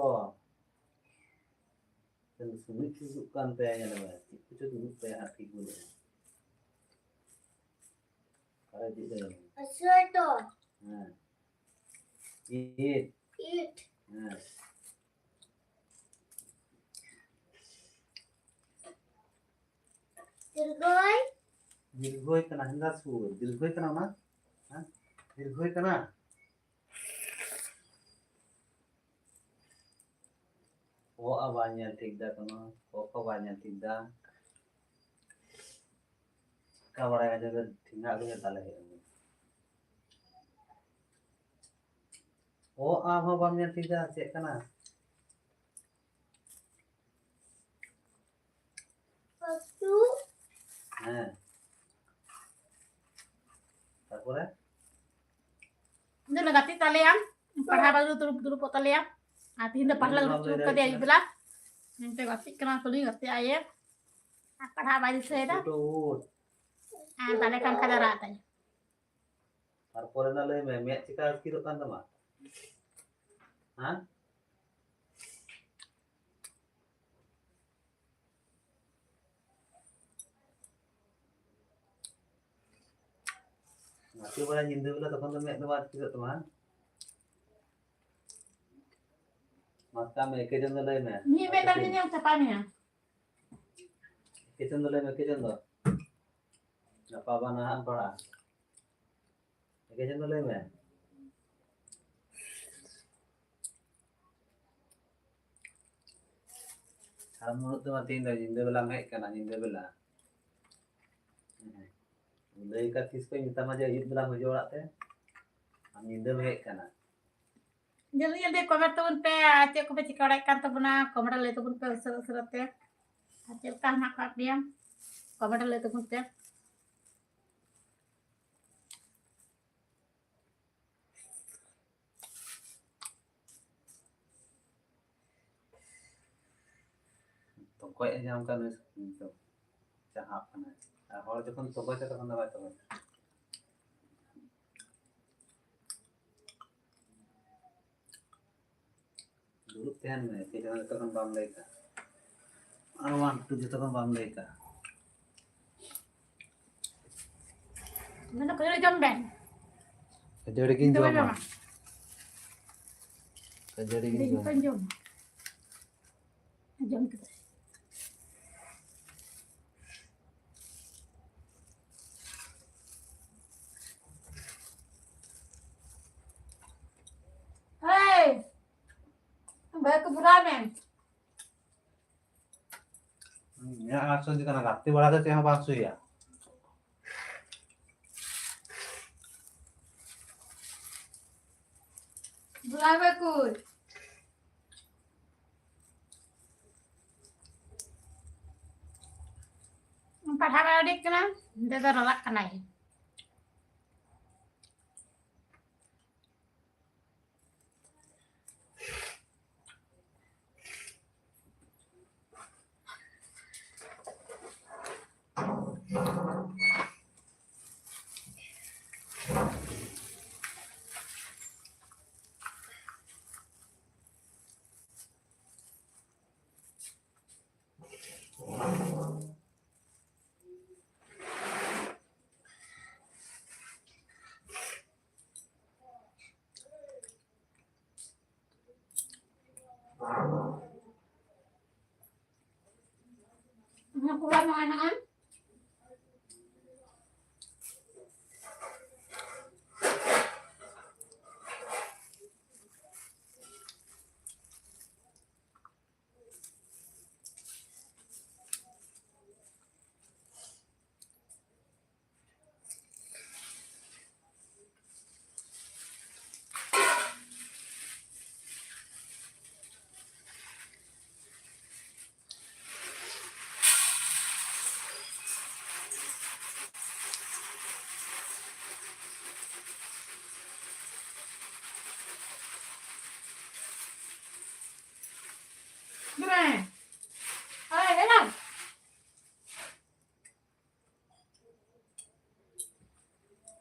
ᱥᱩᱢᱤᱛ ᱦᱤᱡᱩᱜ ᱠᱟᱱ ᱛᱟᱭᱟ, ᱧᱮᱞ ᱢᱮ, ᱪᱮᱫ ᱠᱚᱪᱚ ᱫᱩᱲᱩᱵ ᱛᱟᱭᱟ ᱦᱟᱸᱜ, ᱴᱷᱤᱠ ᱵᱟᱹᱱᱩᱜᱼᱟ᱾ ᱚᱠᱟᱨᱮ ᱦᱤᱡᱩᱜ ᱠᱟᱱᱟ? ᱥᱩᱭᱮᱴᱟᱨ᱾ ᱦᱮᱸ᱾ ᱤᱴ᱾ ᱤᱴ᱾ ᱦᱮᱸ᱾ ᱫᱤᱨᱜᱷᱚᱭ᱾ ᱫᱤᱨᱜᱷᱚᱭ ᱠᱟᱱᱟ, ᱦᱮᱸᱫᱟ ᱥᱩᱨ᱾ ᱫᱤᱨᱜᱷᱚᱭ ᱠᱟᱱᱟ ᱚᱱᱟ? ᱦᱮᱸ? ᱫᱤᱨᱜᱷᱚᱭ ᱠᱟᱱᱟ? ᱚ ᱟ ᱵᱟᱭ ᱧᱮᱞ ᱴᱷᱤᱠ ᱫᱟ ᱠᱳᱱᱳ, ᱠᱚ ᱠᱷᱚ ᱵᱟᱭ ᱧᱮᱞ ᱴᱷᱤᱠ ᱫᱟ᱾ ᱪᱤᱠᱟ ᱵᱟᱲᱟᱭᱟ ᱡᱮ ᱴᱷᱤᱠ ᱜᱮ ᱫᱟᱞᱮ ᱦᱩᱭᱩᱜᱼᱟ᱾ ᱚ ᱟ ᱦᱚᱸ ᱵᱟᱢ ᱧᱮᱞ ᱴᱷᱤᱠ ᱫᱟ, ᱪᱮᱫ ᱠᱟᱱᱟ? ᱦᱟᱹᱥᱩ᱾ ᱦᱮᱸ᱾ ᱛᱟᱨᱯᱚᱨᱮ? ᱤᱧ ᱫᱚ ᱜᱟᱛᱮᱜ ᱛᱟᱞᱮᱭᱟ, ᱯᱟᱲᱦᱟᱣ ᱵᱟᱭ ᱫᱩᱲᱩᱵ, ᱫᱩᱲᱩᱵ ᱠᱚᱜ ᱛᱟᱞᱮᱭᱟ᱾ ᱟᱨ ᱛᱤᱦᱤᱧ ᱫᱚ ᱯᱟᱲᱦᱟᱣ ᱞᱮ ᱫᱩᱲᱩᱵ ᱠᱟᱫᱮᱭᱟ ᱟᱹᱭᱩᱵ ᱵᱮᱞᱟ᱾ ᱱᱚᱱᱛᱮ ᱜᱟᱛᱮᱜ ᱠᱟᱱᱟ, ᱠᱩᱞᱦᱤ ᱜᱟᱛᱮᱜ ᱟᱭᱮ᱾ ᱟᱨ ᱯᱟᱲᱦᱟᱣ ᱵᱟᱭ ᱫᱤᱥᱟᱹᱭᱮᱫᱟ᱾ ᱩᱴ, ᱩᱴ᱾ ᱟᱨ ᱛᱟᱦᱞᱮ ᱠᱷᱟᱱ ᱠᱷᱟᱡ ᱫᱚ ᱨᱟᱜ ᱛᱟᱭ᱾ ᱛᱟᱨᱯᱚᱨᱮ ᱱᱟ ᱞᱟᱹᱭ ᱢᱮ, ᱢᱮᱫ ᱪᱮᱠᱟ ᱟᱹᱛᱠᱤᱨᱚᱜ ᱠᱟᱱ ᱛᱟᱢᱟ? ᱦᱮᱸ? ᱜᱟᱛᱮ ᱵᱟᱲᱟ ᱧᱤᱫᱟᱹ ᱵᱮᱞᱟ ᱛᱚᱠᱷᱚᱱ ᱫᱚ ᱢᱮᱫ ᱫᱚ ᱵᱟᱝ ᱟᱹᱛᱠᱤᱨᱚᱜ ᱛᱟᱢᱟ, ᱦᱮᱸ? ᱢᱟ ᱥᱟᱵ ᱢᱮ, ᱮᱠᱮ ᱡᱚᱱ ᱫᱚ ᱞᱟᱹᱭ ᱢᱮ᱾ ᱢᱤᱫ ᱢᱮᱫ ᱛᱟᱢ ᱧᱮᱞ ᱪᱟᱯᱟ ᱢᱮᱭᱟ᱾ ᱮᱠᱮ ᱡᱚᱱ ᱫᱚ ᱞᱟᱹᱭ ᱢᱮ, ᱮᱠᱮ ᱡᱚᱱ ᱫᱚ᱾ ᱜᱟᱯᱟ ᱵᱟᱝ ᱱᱟᱦᱟᱜ ᱮᱢ ᱯᱟᱲᱦᱟᱜᱼᱟ᱾ ᱮᱠᱮ ᱡᱚᱱ ᱫᱚ ᱞᱟᱹᱭ ᱢᱮ᱾ ᱟᱨ ᱢᱩᱞᱩᱡ ᱫᱚ ᱢᱟ ᱛᱮᱦᱮᱧ ᱫᱚ ᱧᱤᱫᱟᱹ ᱵᱮᱞᱟᱢ ᱦᱮᱡ ᱠᱟᱱᱟ, ᱧᱤᱫᱟᱹ ᱵᱮᱞᱟ᱾ ᱞᱟᱹᱭ ᱠᱟᱜ ᱛᱤᱥ ᱠᱷᱚᱱ ᱢᱮᱛᱟᱢᱟ ᱡᱮ ᱟᱹᱭᱩᱵ ᱵᱮᱞᱟᱢ ᱦᱤᱡᱩᱜᱼᱟ ᱚᱲᱟᱜ ᱛᱮ, ᱟᱢ ᱧᱤᱫᱟᱹᱢ ᱦᱮᱡ ᱠᱟᱱᱟ᱾ ᱡᱚᱞᱫᱤ ᱡᱚᱞᱫᱤ comment ᱛᱟᱵᱚᱱ ᱯᱮ, ᱟᱨ ᱪᱮᱫ ᱠᱚᱯᱮ ᱪᱤᱠᱟᱹ ᱵᱟᱲᱟᱭᱮᱫ ᱠᱟᱱ ᱛᱟᱵᱚᱱᱟ, comment ᱨᱮ ᱞᱟᱹᱭ ᱛᱟᱵᱚᱱ ᱯᱮ ᱩᱥᱟᱹᱨᱟ ᱩᱥᱟᱹᱨᱟ ᱛᱮ᱾ ᱟᱨ ᱪᱮᱫ ᱞᱮᱠᱟ ᱦᱮᱱᱟᱜ ᱟᱠᱟᱫ ᱯᱮᱭᱟ, comment ᱨᱮ ᱞᱟᱹᱭ ᱛᱟᱵᱚᱱ ᱯᱮ᱾ ᱛᱚᱠᱚᱡ ᱮ ᱧᱟᱢ ᱠᱟᱱ ᱱᱩᱭ ᱥᱩᱠᱨᱤ ᱫᱚ ᱪᱟᱦᱟᱵ ᱠᱟᱱᱟᱭ᱾ ᱟᱨ ᱦᱚᱲ ᱡᱚᱠᱷᱚᱱ ᱛᱚᱠᱚᱡᱟ, ᱛᱚᱠᱷᱚᱱ ᱫᱚ ᱵᱟᱭ ᱛᱚᱠᱚᱡᱟ᱾ ᱫᱩᱲᱩᱵ ᱛᱟᱦᱮᱱ ᱢᱮ, ᱪᱮᱫ ᱦᱚᱸ ᱱᱤᱛᱚᱜ ᱠᱷᱚᱱ ᱵᱟᱢ ᱞᱟᱹᱭ ᱠᱟᱜ᱾ ᱟᱨ ᱚᱣᱟᱱ ᱴᱩ ᱡᱚᱛᱚ ᱠᱷᱚᱱ ᱵᱟᱢ ᱞᱟᱹᱭ ᱠᱟᱜᱼᱟ᱾ ᱢᱮᱱᱫᱟ ᱠᱷᱟᱹᱡᱟᱹᱲᱤ ᱡᱚᱢ ᱵᱮᱱ᱾ ᱠᱷᱟᱹᱡᱟᱹᱲᱤ ᱜᱤᱧ ᱤᱧ ᱫᱚ ᱵᱟᱹᱧ ᱡᱚᱢᱟ᱾ ᱡᱚᱢᱟ᱾ ᱠᱷᱟᱹᱡᱟᱹᱲᱤ ᱜᱤᱧ ᱤᱧ ᱡᱚᱢᱟ᱾ ᱵᱟᱹᱧ ᱡᱚᱢᱟ᱾ ᱡᱚᱢ ᱠᱮᱫᱟ᱾ ᱦᱮᱭ! ᱵᱮᱜᱽ ᱠᱚ ᱵᱷᱚᱨᱟᱣ ᱢᱮ᱾ ᱤᱧᱟᱹᱜ ᱟᱥᱚᱞ ᱪᱮᱫ ᱠᱟᱱᱟ, ᱜᱟᱛᱮ ᱵᱟᱲᱟ ᱫᱚ ᱪᱮᱫ ᱦᱚᱸ ᱵᱟᱝ ᱥᱩᱭᱟ᱾ ᱵᱷᱚᱨᱟᱣ ᱢᱮ ᱠᱩᱞ᱾ ᱯᱟᱲᱦᱟᱣ ᱵᱟᱭ ᱩᱰᱤᱠ ᱠᱟᱱᱟ, ᱱᱚᱸᱰᱮ ᱫᱚ ᱨᱟᱨᱟᱜ ᱠᱟᱱᱟᱭ᱾ ᱚᱱᱟ ᱠᱚᱲᱟ ᱢᱟ ᱦᱮᱱᱟᱜᱼᱟ᱾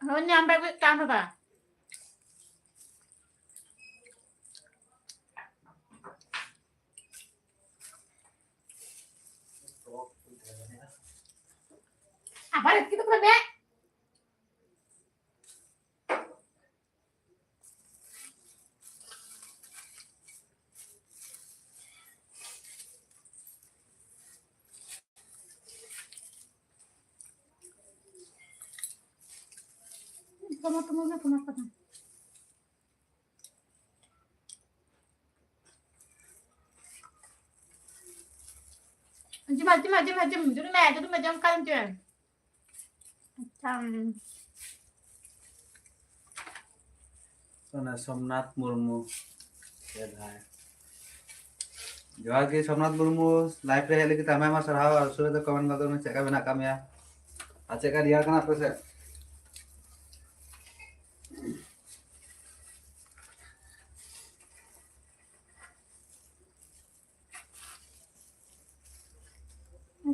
ᱦᱳᱭ, ᱧᱟᱢ ᱵᱟᱭ ᱵᱩᱡᱽ ᱠᱟᱱ ᱨᱮᱫᱚ᱾ ᱟᱵᱟᱨ ᱮᱛᱠᱤ ᱫᱚ ᱯᱩᱨᱟᱹ ᱢᱮ᱾ ᱴᱚᱢᱟᱴᱳ ᱢᱚᱡᱽ ᱜᱮ ᱴᱚᱢᱟᱴᱳ ᱠᱟᱱᱟ᱾ ᱡᱚᱢᱟ, ᱡᱚᱢᱟ, ᱡᱚᱢᱟ, ᱡᱚᱢ, ᱡᱚᱢ ᱢᱮ, ᱡᱚᱢ ᱢᱮ, ᱡᱚᱢ ᱠᱟᱜ ᱡᱚᱢ᱾ ᱟᱪᱪᱷᱟ᱾ ᱚᱱᱟ ᱥᱳᱢᱱᱟᱛᱷ ᱢᱩᱨᱢᱩ᱾ ᱪᱮᱫ ᱦᱟᱭ? ᱡᱚᱦᱟᱨ ᱜᱮ ᱥᱳᱢᱱᱟᱛᱷ ᱢᱩᱨᱢᱩ, live ᱨᱮ ᱦᱮᱡ ᱞᱟᱹᱜᱤᱫ ᱛᱮ ᱟᱭᱢᱟ ᱟᱭᱢᱟ ᱥᱟᱨᱦᱟᱣ᱾ ᱟᱨ ᱩᱥᱟᱹᱨᱟ ᱫᱚ comment ᱜᱚᱫᱚᱜ ᱢᱮ, ᱪᱮᱫ ᱞᱮᱠᱟ ᱢᱮᱱᱟᱜ ᱟᱠᱟᱫ ᱢᱮᱭᱟ ᱟᱨ ᱪᱮᱫ ᱞᱮᱠᱟ ᱨᱮᱭᱟᱲ ᱠᱟᱱᱟ ᱟᱯᱮ ᱥᱮᱫ?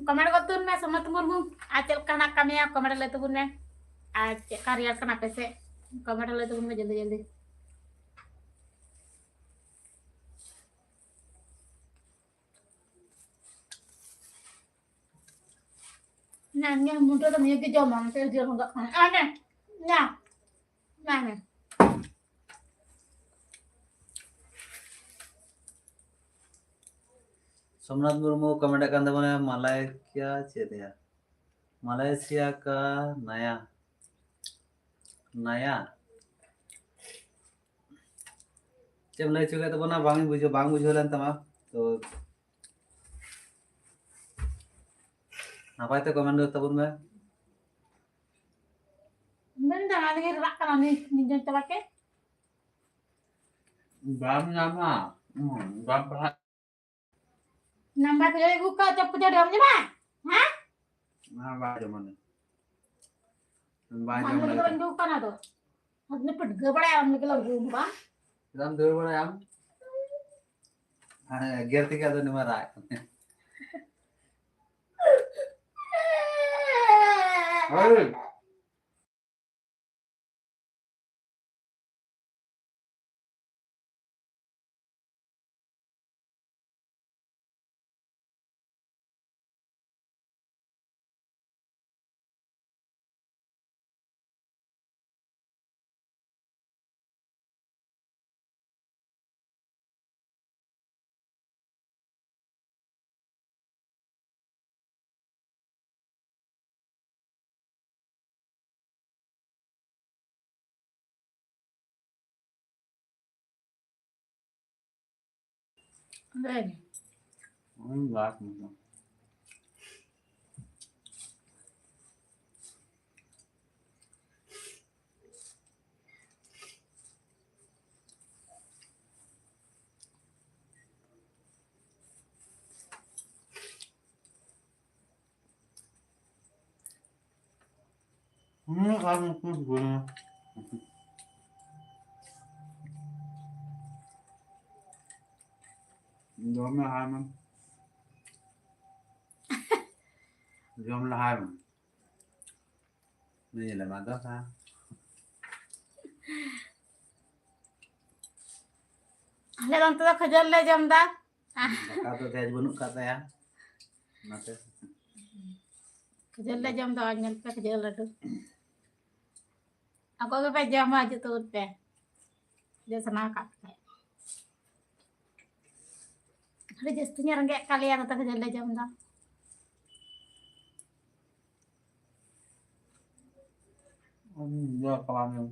Comment ᱜᱚᱫ ᱛᱟᱵᱚᱱ ᱢᱮ ᱥᱳᱢᱱᱟᱛᱷ ᱢᱩᱨᱢᱩ, ᱟᱨ ᱪᱮᱫ ᱞᱮᱠᱟ ᱦᱮᱱᱟᱜ ᱟᱠᱟᱫ ᱢᱮᱭᱟ comment ᱨᱮ ᱞᱟᱹᱭ ᱛᱟᱵᱚᱱ ᱢᱮ, ᱟᱨ ᱪᱮᱫ ᱞᱮᱠᱟ ᱨᱮᱭᱟᱲ ᱠᱟᱱᱟ ᱟᱯᱮ ᱥᱮᱫ comment ᱨᱮ ᱞᱟᱹᱭ ᱛᱟᱵᱚᱱ ᱢᱮ ᱡᱚᱞᱫᱤ ᱡᱚᱞᱫᱤ᱾ ᱧᱟ, ᱧᱟ, ᱢᱩᱴᱷᱟᱹ ᱫᱚ ᱱᱤᱭᱟᱹ ᱜᱮ ᱡᱚᱢᱟ, ᱱᱚᱛᱮ ᱡᱚᱢ ᱦᱚᱸ ᱜᱟᱱᱚᱜ ᱠᱟᱱᱟ᱾ ᱟᱨ ᱧᱟ, ᱧᱟ, ᱧᱟ, ᱧᱟ᱾ ᱥᱳᱢᱱᱟᱛᱷ ᱢᱩᱨᱢᱩ comment ᱮᱫ ᱠᱟᱱ ᱛᱟᱵᱚᱱᱟ, ᱢᱟᱞᱟᱭᱠᱤᱭᱟ ᱪᱮᱫ ᱭᱟ? ᱢᱟᱞᱟᱭᱮᱥᱤᱭᱟ ᱠᱟ ᱱᱟᱭᱟ, ᱱᱟᱭᱟ? ᱪᱮᱫ ᱮᱢ ᱞᱟᱹᱭ ᱦᱚᱪᱚ ᱠᱮᱫ ᱛᱟᱵᱚᱱᱟ? ᱵᱟᱝ ᱵᱩᱡᱷᱟᱹᱣ, ᱵᱟᱝ ᱵᱩᱡᱷᱟᱹᱣ ᱞᱮᱱ ᱛᱟᱢᱟ᱾ ᱛᱚ, ᱱᱟᱯᱟᱭ ᱛᱮ comment ᱛᱟᱵᱚᱱ ᱢᱮ᱾ ᱢᱮᱱᱫᱟ, ᱟᱞᱮ ᱨᱟᱜ ᱠᱟᱱᱟ, ᱱᱤ-, ᱱᱤᱡᱚᱱ ᱪᱟᱵᱟ ᱠᱮᱫ᱾ ᱵᱟᱢ ᱧᱟᱢᱟ᱾ ᱦᱩᱸ, ᱵᱟᱢ ᱯᱟᱲᱦᱟᱜ᱾ ᱱᱟᱢᱵᱟᱨ ᱠᱚ ᱟᱹᱜᱩ ᱠᱟᱜ, ᱪᱚᱯ ᱠᱚ ᱡᱚᱢ ᱧᱟᱢᱟ? ᱦᱮᱸ? ᱚᱱᱟ ᱵᱟᱭ ᱡᱚᱢᱟ ᱱᱤ᱾ ᱵᱟᱭ ᱡᱚᱢ ᱞᱟᱹᱜᱤᱫ ᱫᱚ᱾ ᱵᱟᱹᱧ ᱫᱩᱠ ᱠᱟᱱᱟ ᱫᱚ᱾ ᱟᱫᱚ ᱯᱤᱴᱜᱟᱹ ᱵᱟᱲᱟᱭᱟ ᱟᱢ ᱞᱟᱹᱜᱤᱫ ᱞᱟᱹᱜᱩ ᱵᱟᱝ? ᱪᱮᱫᱟᱜ ᱮᱢ ᱫᱟᱹᱲ ᱵᱟᱲᱟᱭᱟ ᱟᱢ? ᱦᱮᱸ, ᱮᱜᱮᱨ ᱛᱮᱜᱮ ᱟᱫᱚ ᱩᱱᱤ ᱢᱟ ᱨᱟᱜ ᱠᱟᱱᱟ᱾ ᱦᱳᱭ᱾ ᱞᱟᱹᱭ ᱢᱮ᱾ ᱦᱩᱸ, ᱞᱟᱥ ᱢᱩᱪᱟᱹᱫ᱾ ᱦᱩᱸ, ᱟᱨ ᱢᱤᱫᱴᱮᱱ ᱜᱩᱲ᱾ ᱡᱚᱢ ᱞᱟᱦᱟᱭ ᱢᱮ᱾ ᱡᱚᱢ ᱞᱟᱦᱟᱭ ᱢᱮ᱾ ᱱᱤᱭᱟᱹ ᱞᱮ ᱢᱟ ᱫᱚ ᱦᱟᱸ᱾ ᱟᱞᱮ ᱫᱚ ᱚᱱᱛᱮ ᱫᱚ ᱠᱷᱟᱹᱡᱟᱹᱲ ᱞᱮ ᱡᱚᱢ ᱫᱟ᱾ ᱫᱟᱠᱟ ᱫᱚ ᱵᱷᱮᱡᱽ ᱵᱟᱹᱱᱩᱜ ᱠᱟᱫ ᱛᱟᱭᱟ᱾ ᱚᱱᱟᱛᱮ᱾ ᱠᱷᱟᱹᱡᱟᱹᱲ ᱞᱮ ᱡᱚᱢ ᱫᱟ, ᱧᱮᱞ ᱯᱮ ᱠᱷᱟᱹᱡᱟᱹᱲ ᱞᱟᱹᱰᱩ᱾ ᱟᱠᱚ ᱜᱮᱯᱮ ᱡᱚᱢᱟ, ᱦᱤᱡᱩᱜ ᱛᱟᱵᱚᱱ ᱯᱮ᱾ ᱡᱩᱫᱤ ᱥᱟᱱᱟ ᱟᱠᱟᱫ ᱯᱮ᱾ ᱟᱹᱰᱤ ᱡᱟᱹᱥᱛᱤ ᱧᱚᱜ ᱨᱮᱸᱜᱮᱡ ᱟᱠᱟᱫ ᱞᱮᱭᱟ, ᱱᱚᱛᱮ ᱠᱷᱟᱹᱡᱟᱹᱲ ᱞᱮ ᱡᱚᱢ ᱫᱟ᱾ ᱩᱸ, ᱡᱚ ᱠᱟᱞᱟᱢ ᱡᱚᱢ᱾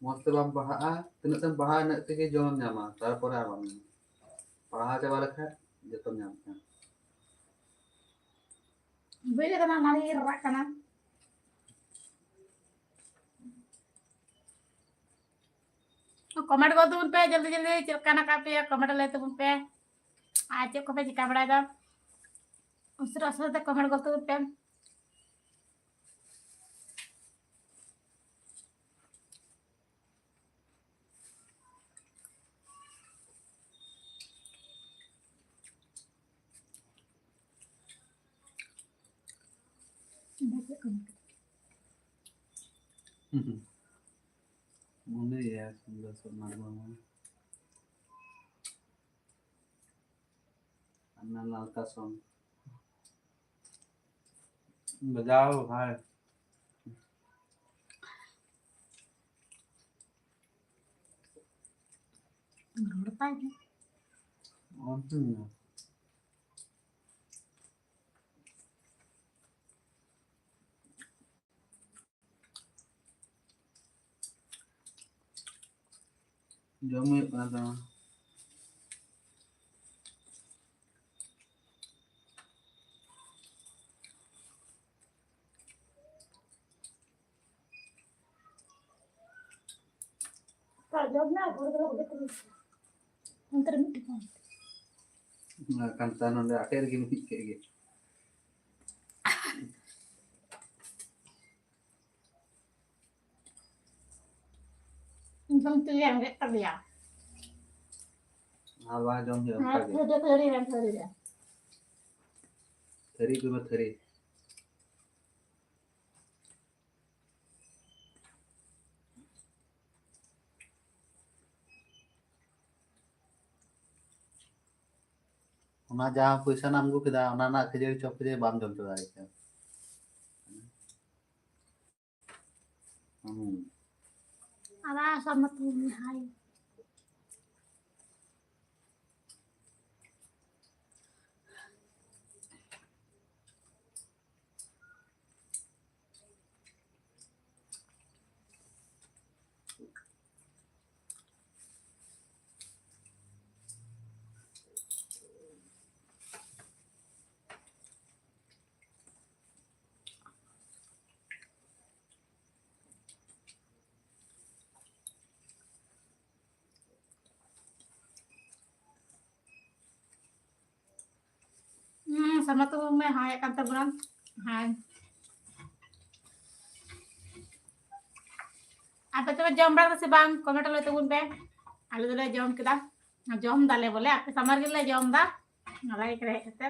ᱢᱚᱸᱡᱽ ᱛᱮ ᱵᱟᱢ ᱯᱟᱲᱦᱟᱜᱼᱟ, ᱛᱤᱱᱟᱹᱜ ᱛᱮᱢ ᱯᱟᱲᱦᱟᱜᱼᱟ, ᱤᱱᱟᱹᱜ ᱛᱮᱜᱮ ᱡᱚᱢᱮᱢ ᱧᱟᱢᱟ, ᱛᱟᱨᱯᱚᱨᱮ ᱟᱨ ᱵᱟᱢ ᱧᱟᱢᱟ᱾ ᱯᱟᱲᱦᱟᱣ ᱪᱟᱵᱟ ᱞᱮᱠᱷᱟᱡ ᱡᱚᱛᱚᱢ ᱧᱟᱢ ᱠᱮᱭᱟ᱾ ᱵᱟᱹᱭ ᱨᱮ ᱫᱚ ᱱᱟᱜ ᱱᱟᱹᱲᱤ ᱨᱟᱨᱟᱜ ᱠᱟᱱᱟ᱾ ᱠᱚᱢᱮᱱᱴ ᱜᱚᱫ ᱛᱟᱵᱚᱱ ᱯᱮ ᱡᱚᱞᱫᱤ ᱡᱚᱞᱫᱤ, ᱪᱮᱫ ᱞᱮᱠᱟ ᱦᱮᱱᱟᱜ ᱟᱠᱟᱫ ᱯᱮᱭᱟ, ᱠᱚᱢᱮᱱᱴ ᱞᱟᱹᱭ ᱛᱟᱵᱚᱱ ᱯᱮ᱾ ᱟᱨ ᱪᱮᱫ ᱠᱚᱯᱮ ᱪᱤᱠᱟ ᱵᱟᱲᱟᱭᱮᱫᱟ, ᱩᱥᱟᱹᱨᱟ ᱩᱥᱟᱹᱨᱟ ᱛᱮ ᱠᱚᱢᱮᱱᱴ ᱜᱚᱫ ᱛᱟᱵᱚᱱ ᱯᱮ᱾ ᱦᱩᱸ ᱦᱩᱸ᱾ ᱢᱚᱱᱮ ᱜᱮᱭᱟ ᱥᱩᱱᱫᱚᱨ ᱥᱚᱨᱢᱟ ᱫᱚ ᱵᱟᱝ᱾ ᱟᱨ ᱱᱟᱞᱟ ᱟᱞᱴᱨᱟᱥᱟᱣᱩᱱᱰ᱾ ᱵᱟᱡᱟᱣ ᱵᱷᱟᱭ᱾ ᱨᱚᱲ ᱛᱟᱭ ᱜᱮ᱾ ᱚᱱᱛᱮ ᱢᱮᱱᱟᱜᱼᱟ᱾ ᱡᱚᱢ ᱦᱩᱭᱩᱜ ᱠᱟᱱᱟ ᱛᱚ᱾ ᱚᱱᱛᱮ ᱨᱮ ᱢᱤᱫᱴᱮᱱ ᱠᱟᱱᱛᱟ ᱱᱚᱰᱮ ᱟᱴᱮᱫ ᱨᱮᱜᱮ ᱢᱤᱫᱴᱤᱡ ᱠᱮᱫ ᱜᱮ᱾ ᱡᱚᱢ ᱛᱮᱜᱮ ᱨᱮᱸᱜᱮᱡ ᱠᱟᱫᱮᱭᱟ᱾ ᱟᱨ ᱵᱟᱝ ᱡᱚᱢ ᱦᱩᱭᱩᱜᱼᱟ ᱚᱱᱠᱟ ᱜᱮ᱾ ᱛᱷᱟᱹᱨᱤ ᱨᱮ, ᱛᱷᱟᱹᱨᱤ ᱨᱮ᱾ ᱛᱷᱟᱹᱨᱤ ᱠᱚ ᱢᱟ ᱛᱷᱟᱹᱨᱤ᱾ ᱚᱱᱟ ᱡᱟᱦᱟᱸ ᱯᱚᱭᱥᱟ ᱨᱮᱱᱟᱜ ᱮᱢ ᱟᱹᱜᱩ ᱠᱮᱫᱟ, ᱚᱱᱟ ᱨᱮᱱᱟᱜ ᱠᱷᱟᱹᱡᱟᱹᱲᱤ ᱪᱚᱯ ᱠᱷᱟᱹᱡᱟᱹᱲᱤ ᱵᱟᱢ ᱡᱚᱢ ᱪᱟᱵᱟ ᱫᱟᱲᱮ ᱠᱮᱭᱟ᱾ ᱦᱩᱸ᱾ ᱟᱨ ᱥᱟᱢᱟᱛᱩ ᱦᱟᱭ᱾ ᱦᱩᱸ, ᱥᱟᱢᱟᱛᱩ ᱢᱮ ᱦᱟᱭᱮᱫ ᱠᱟᱱ ᱛᱟᱵᱚᱱᱟ᱾ ᱦᱟᱭ᱾ ᱟᱯᱮ ᱫᱚᱯᱮ ᱡᱚᱢ ᱵᱟᱲᱟ ᱠᱮᱫᱟ ᱥᱮ ᱵᱟᱝ? ᱠᱚᱢᱮᱱᱴ ᱞᱟᱹᱭ ᱛᱟᱵᱚᱱ ᱯᱮ᱾ ᱟᱞᱮ ᱫᱚᱞᱮ ᱡᱚᱢ ᱠᱮᱫᱟ᱾ ᱡᱚᱢ ᱫᱟᱞᱮ ᱵᱚᱞᱮ, ᱟᱯᱮ ᱥᱟᱢᱟᱝ ᱨᱮᱜᱮᱞᱮ ᱡᱚᱢ ᱫᱟ᱾ ᱱᱟᱞᱟ ᱜᱮ ᱦᱮᱡ ᱠᱟᱛᱮ᱾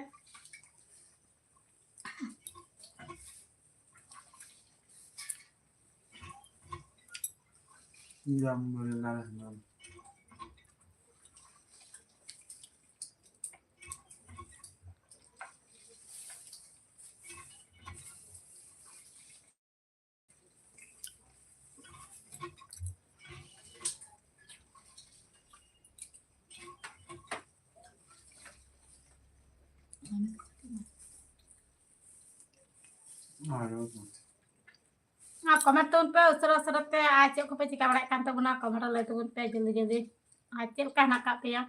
ᱡᱚᱢ ᱵᱚᱞᱮ ᱫᱟᱞᱮ ᱦᱟᱸᱜ᱾ ᱟᱨ Comment ᱛᱟᱵᱚᱱ ᱯᱮ ᱩᱥᱟᱹᱨᱟ ᱩᱥᱟᱹᱨᱟ ᱛᱮ, ᱟᱨ ᱪᱮᱫ ᱠᱚᱯᱮ ᱪᱤᱠᱟ ᱵᱟᱲᱟᱭᱮᱫ ᱠᱟᱱ ᱛᱟᱵᱚᱱᱟ, comment ᱨᱮ ᱞᱟᱹᱭ ᱛᱟᱵᱚᱱ ᱯᱮ ᱡᱚᱞᱫᱤ ᱡᱚᱞᱫᱤ᱾ ᱟᱨ ᱪᱮᱫ ᱞᱮᱠᱟ ᱦᱮᱱᱟᱜ ᱟᱠᱟᱫ ᱯᱮᱭᱟ,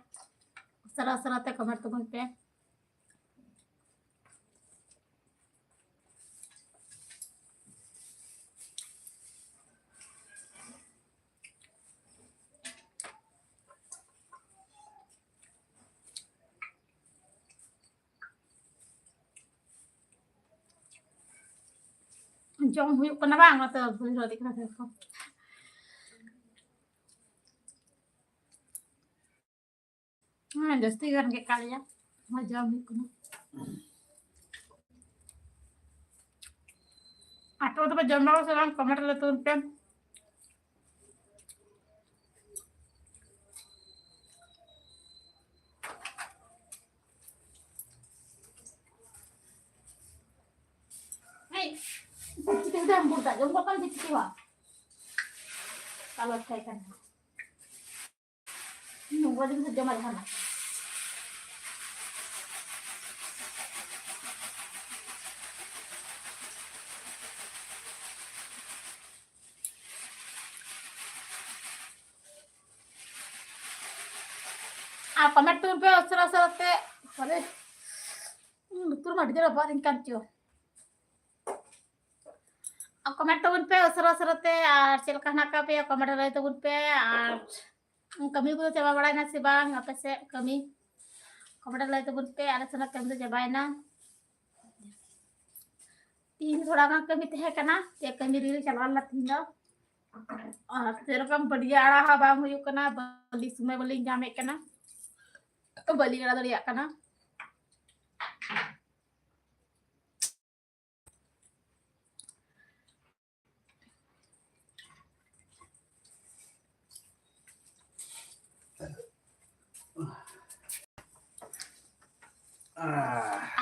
ᱩᱥᱟᱹᱨᱟ ᱩᱥᱟᱹᱨᱟ ᱛᱮ comment ᱛᱟᱵᱚᱱ ᱯᱮ᱾ ᱡᱚᱢ ᱦᱩᱭᱩᱜ ᱠᱟᱱᱟ ᱵᱟᱝ, ᱚᱱᱟᱛᱮ ᱵᱟᱹᱧ ᱨᱚᱲ ᱫᱟᱲᱮᱭᱟᱜ ᱠᱟᱱᱟ ᱥᱮᱨᱚᱠᱚᱢ᱾ ᱦᱮᱸ, ᱡᱟᱹᱥᱛᱤ ᱜᱟᱱ ᱜᱮ ᱠᱟᱜ ᱞᱮᱭᱟ᱾ ᱱᱚᱣᱟ ᱡᱚᱢ ᱦᱩᱭᱩᱜ ᱠᱟᱱᱟ᱾ ᱟᱯᱮ ᱫᱚᱯᱮ ᱡᱚᱢ ᱵᱟᱲᱟ ᱥᱮ ᱵᱟᱝ? comment ᱨᱮ ᱞᱟᱹᱭ ᱛᱟᱵᱚᱱ ᱯᱮ᱾ ᱦᱮᱸ, ᱪᱤᱠᱟᱹ ᱠᱮᱫᱟᱢ? ᱵᱩᱴ ᱫᱟᱜ ᱡᱚᱢ ᱠᱟᱛᱮᱢ ᱪᱤᱠᱟᱹᱣᱟ? ᱠᱟᱞᱚᱴ ᱛᱟᱦᱮᱸ ᱠᱟᱱᱟ᱾ ᱱᱚᱝᱨᱟ ᱡᱤᱱᱤᱥ ᱡᱚᱢᱟ ᱡᱟᱦᱟᱱᱟᱜ᱾ ᱟᱨ comment ᱛᱟᱵᱚᱱ ᱯᱮ ᱩᱥᱟᱹᱨᱟ ᱩᱥᱟᱹᱨᱟ ᱛᱮ᱾ ᱟᱨᱮ, ᱞᱩᱛᱩᱨ ᱢᱟ ᱟᱹᱰᱤ ᱡᱳᱨ ᱨᱟᱯᱟᱜ ᱤᱧ ᱠᱟᱱ ᱪᱚ᱾ ᱟᱨ comment ᱛᱟᱵᱚᱱ ᱯᱮ ᱩᱥᱟᱹᱨᱟ ᱩᱥᱟᱹᱨᱟ ᱛᱮ, ᱟᱨ ᱪᱮᱫ ᱞᱮᱠᱟ ᱦᱮᱱᱟᱜ ᱟᱠᱟᱫ ᱯᱮᱭᱟ comment ᱨᱮ ᱞᱟᱹᱭ ᱛᱟᱵᱚᱱ ᱯᱮ, ᱟᱨ ᱠᱟᱹᱢᱤ ᱠᱚᱫᱚ ᱪᱟᱵᱟ ᱵᱟᱲᱟᱭᱮᱱᱟ ᱥᱮ ᱵᱟᱝ ᱟᱯᱮ ᱥᱮᱫ ᱠᱟᱹᱢᱤ? comment ᱨᱮ ᱞᱟᱹᱭ ᱛᱟᱵᱚᱱ ᱯᱮ, ᱟᱞᱮ ᱥᱮᱱᱟᱜ ᱠᱟᱹᱢᱤ ᱫᱚ ᱪᱟᱵᱟᱭᱮᱱᱟ᱾ ᱛᱤᱦᱤᱧ ᱛᱷᱚᱲᱟ ᱜᱟᱱ ᱠᱟᱹᱢᱤ ᱛᱟᱦᱮᱸ ᱠᱟᱱᱟ, ᱪᱮᱫ ᱠᱟᱹᱢᱤ ᱨᱮᱞᱮ ᱪᱟᱞᱟᱣ ᱞᱮᱱᱟ ᱛᱤᱦᱤᱧ ᱫᱚ᱾ ᱟᱨ ᱥᱮᱨᱚᱠᱚᱢ ᱵᱟᱹᱞᱤ ᱟᱲᱟ ᱦᱚᱸ ᱵᱟᱝ ᱦᱩᱭᱩᱜ ᱠᱟᱱᱟ, ᱵᱟᱹᱞᱤ ᱥᱚᱢᱚᱭ ᱵᱟᱹᱞᱤᱧ ᱧᱟᱢᱮᱫ ᱠᱟᱱᱟ, ᱛᱚ ᱵᱟᱹᱞᱤᱧ ᱟᱲᱟ ᱫᱟᱲᱮᱭᱟᱜ ᱠᱟᱱᱟ᱾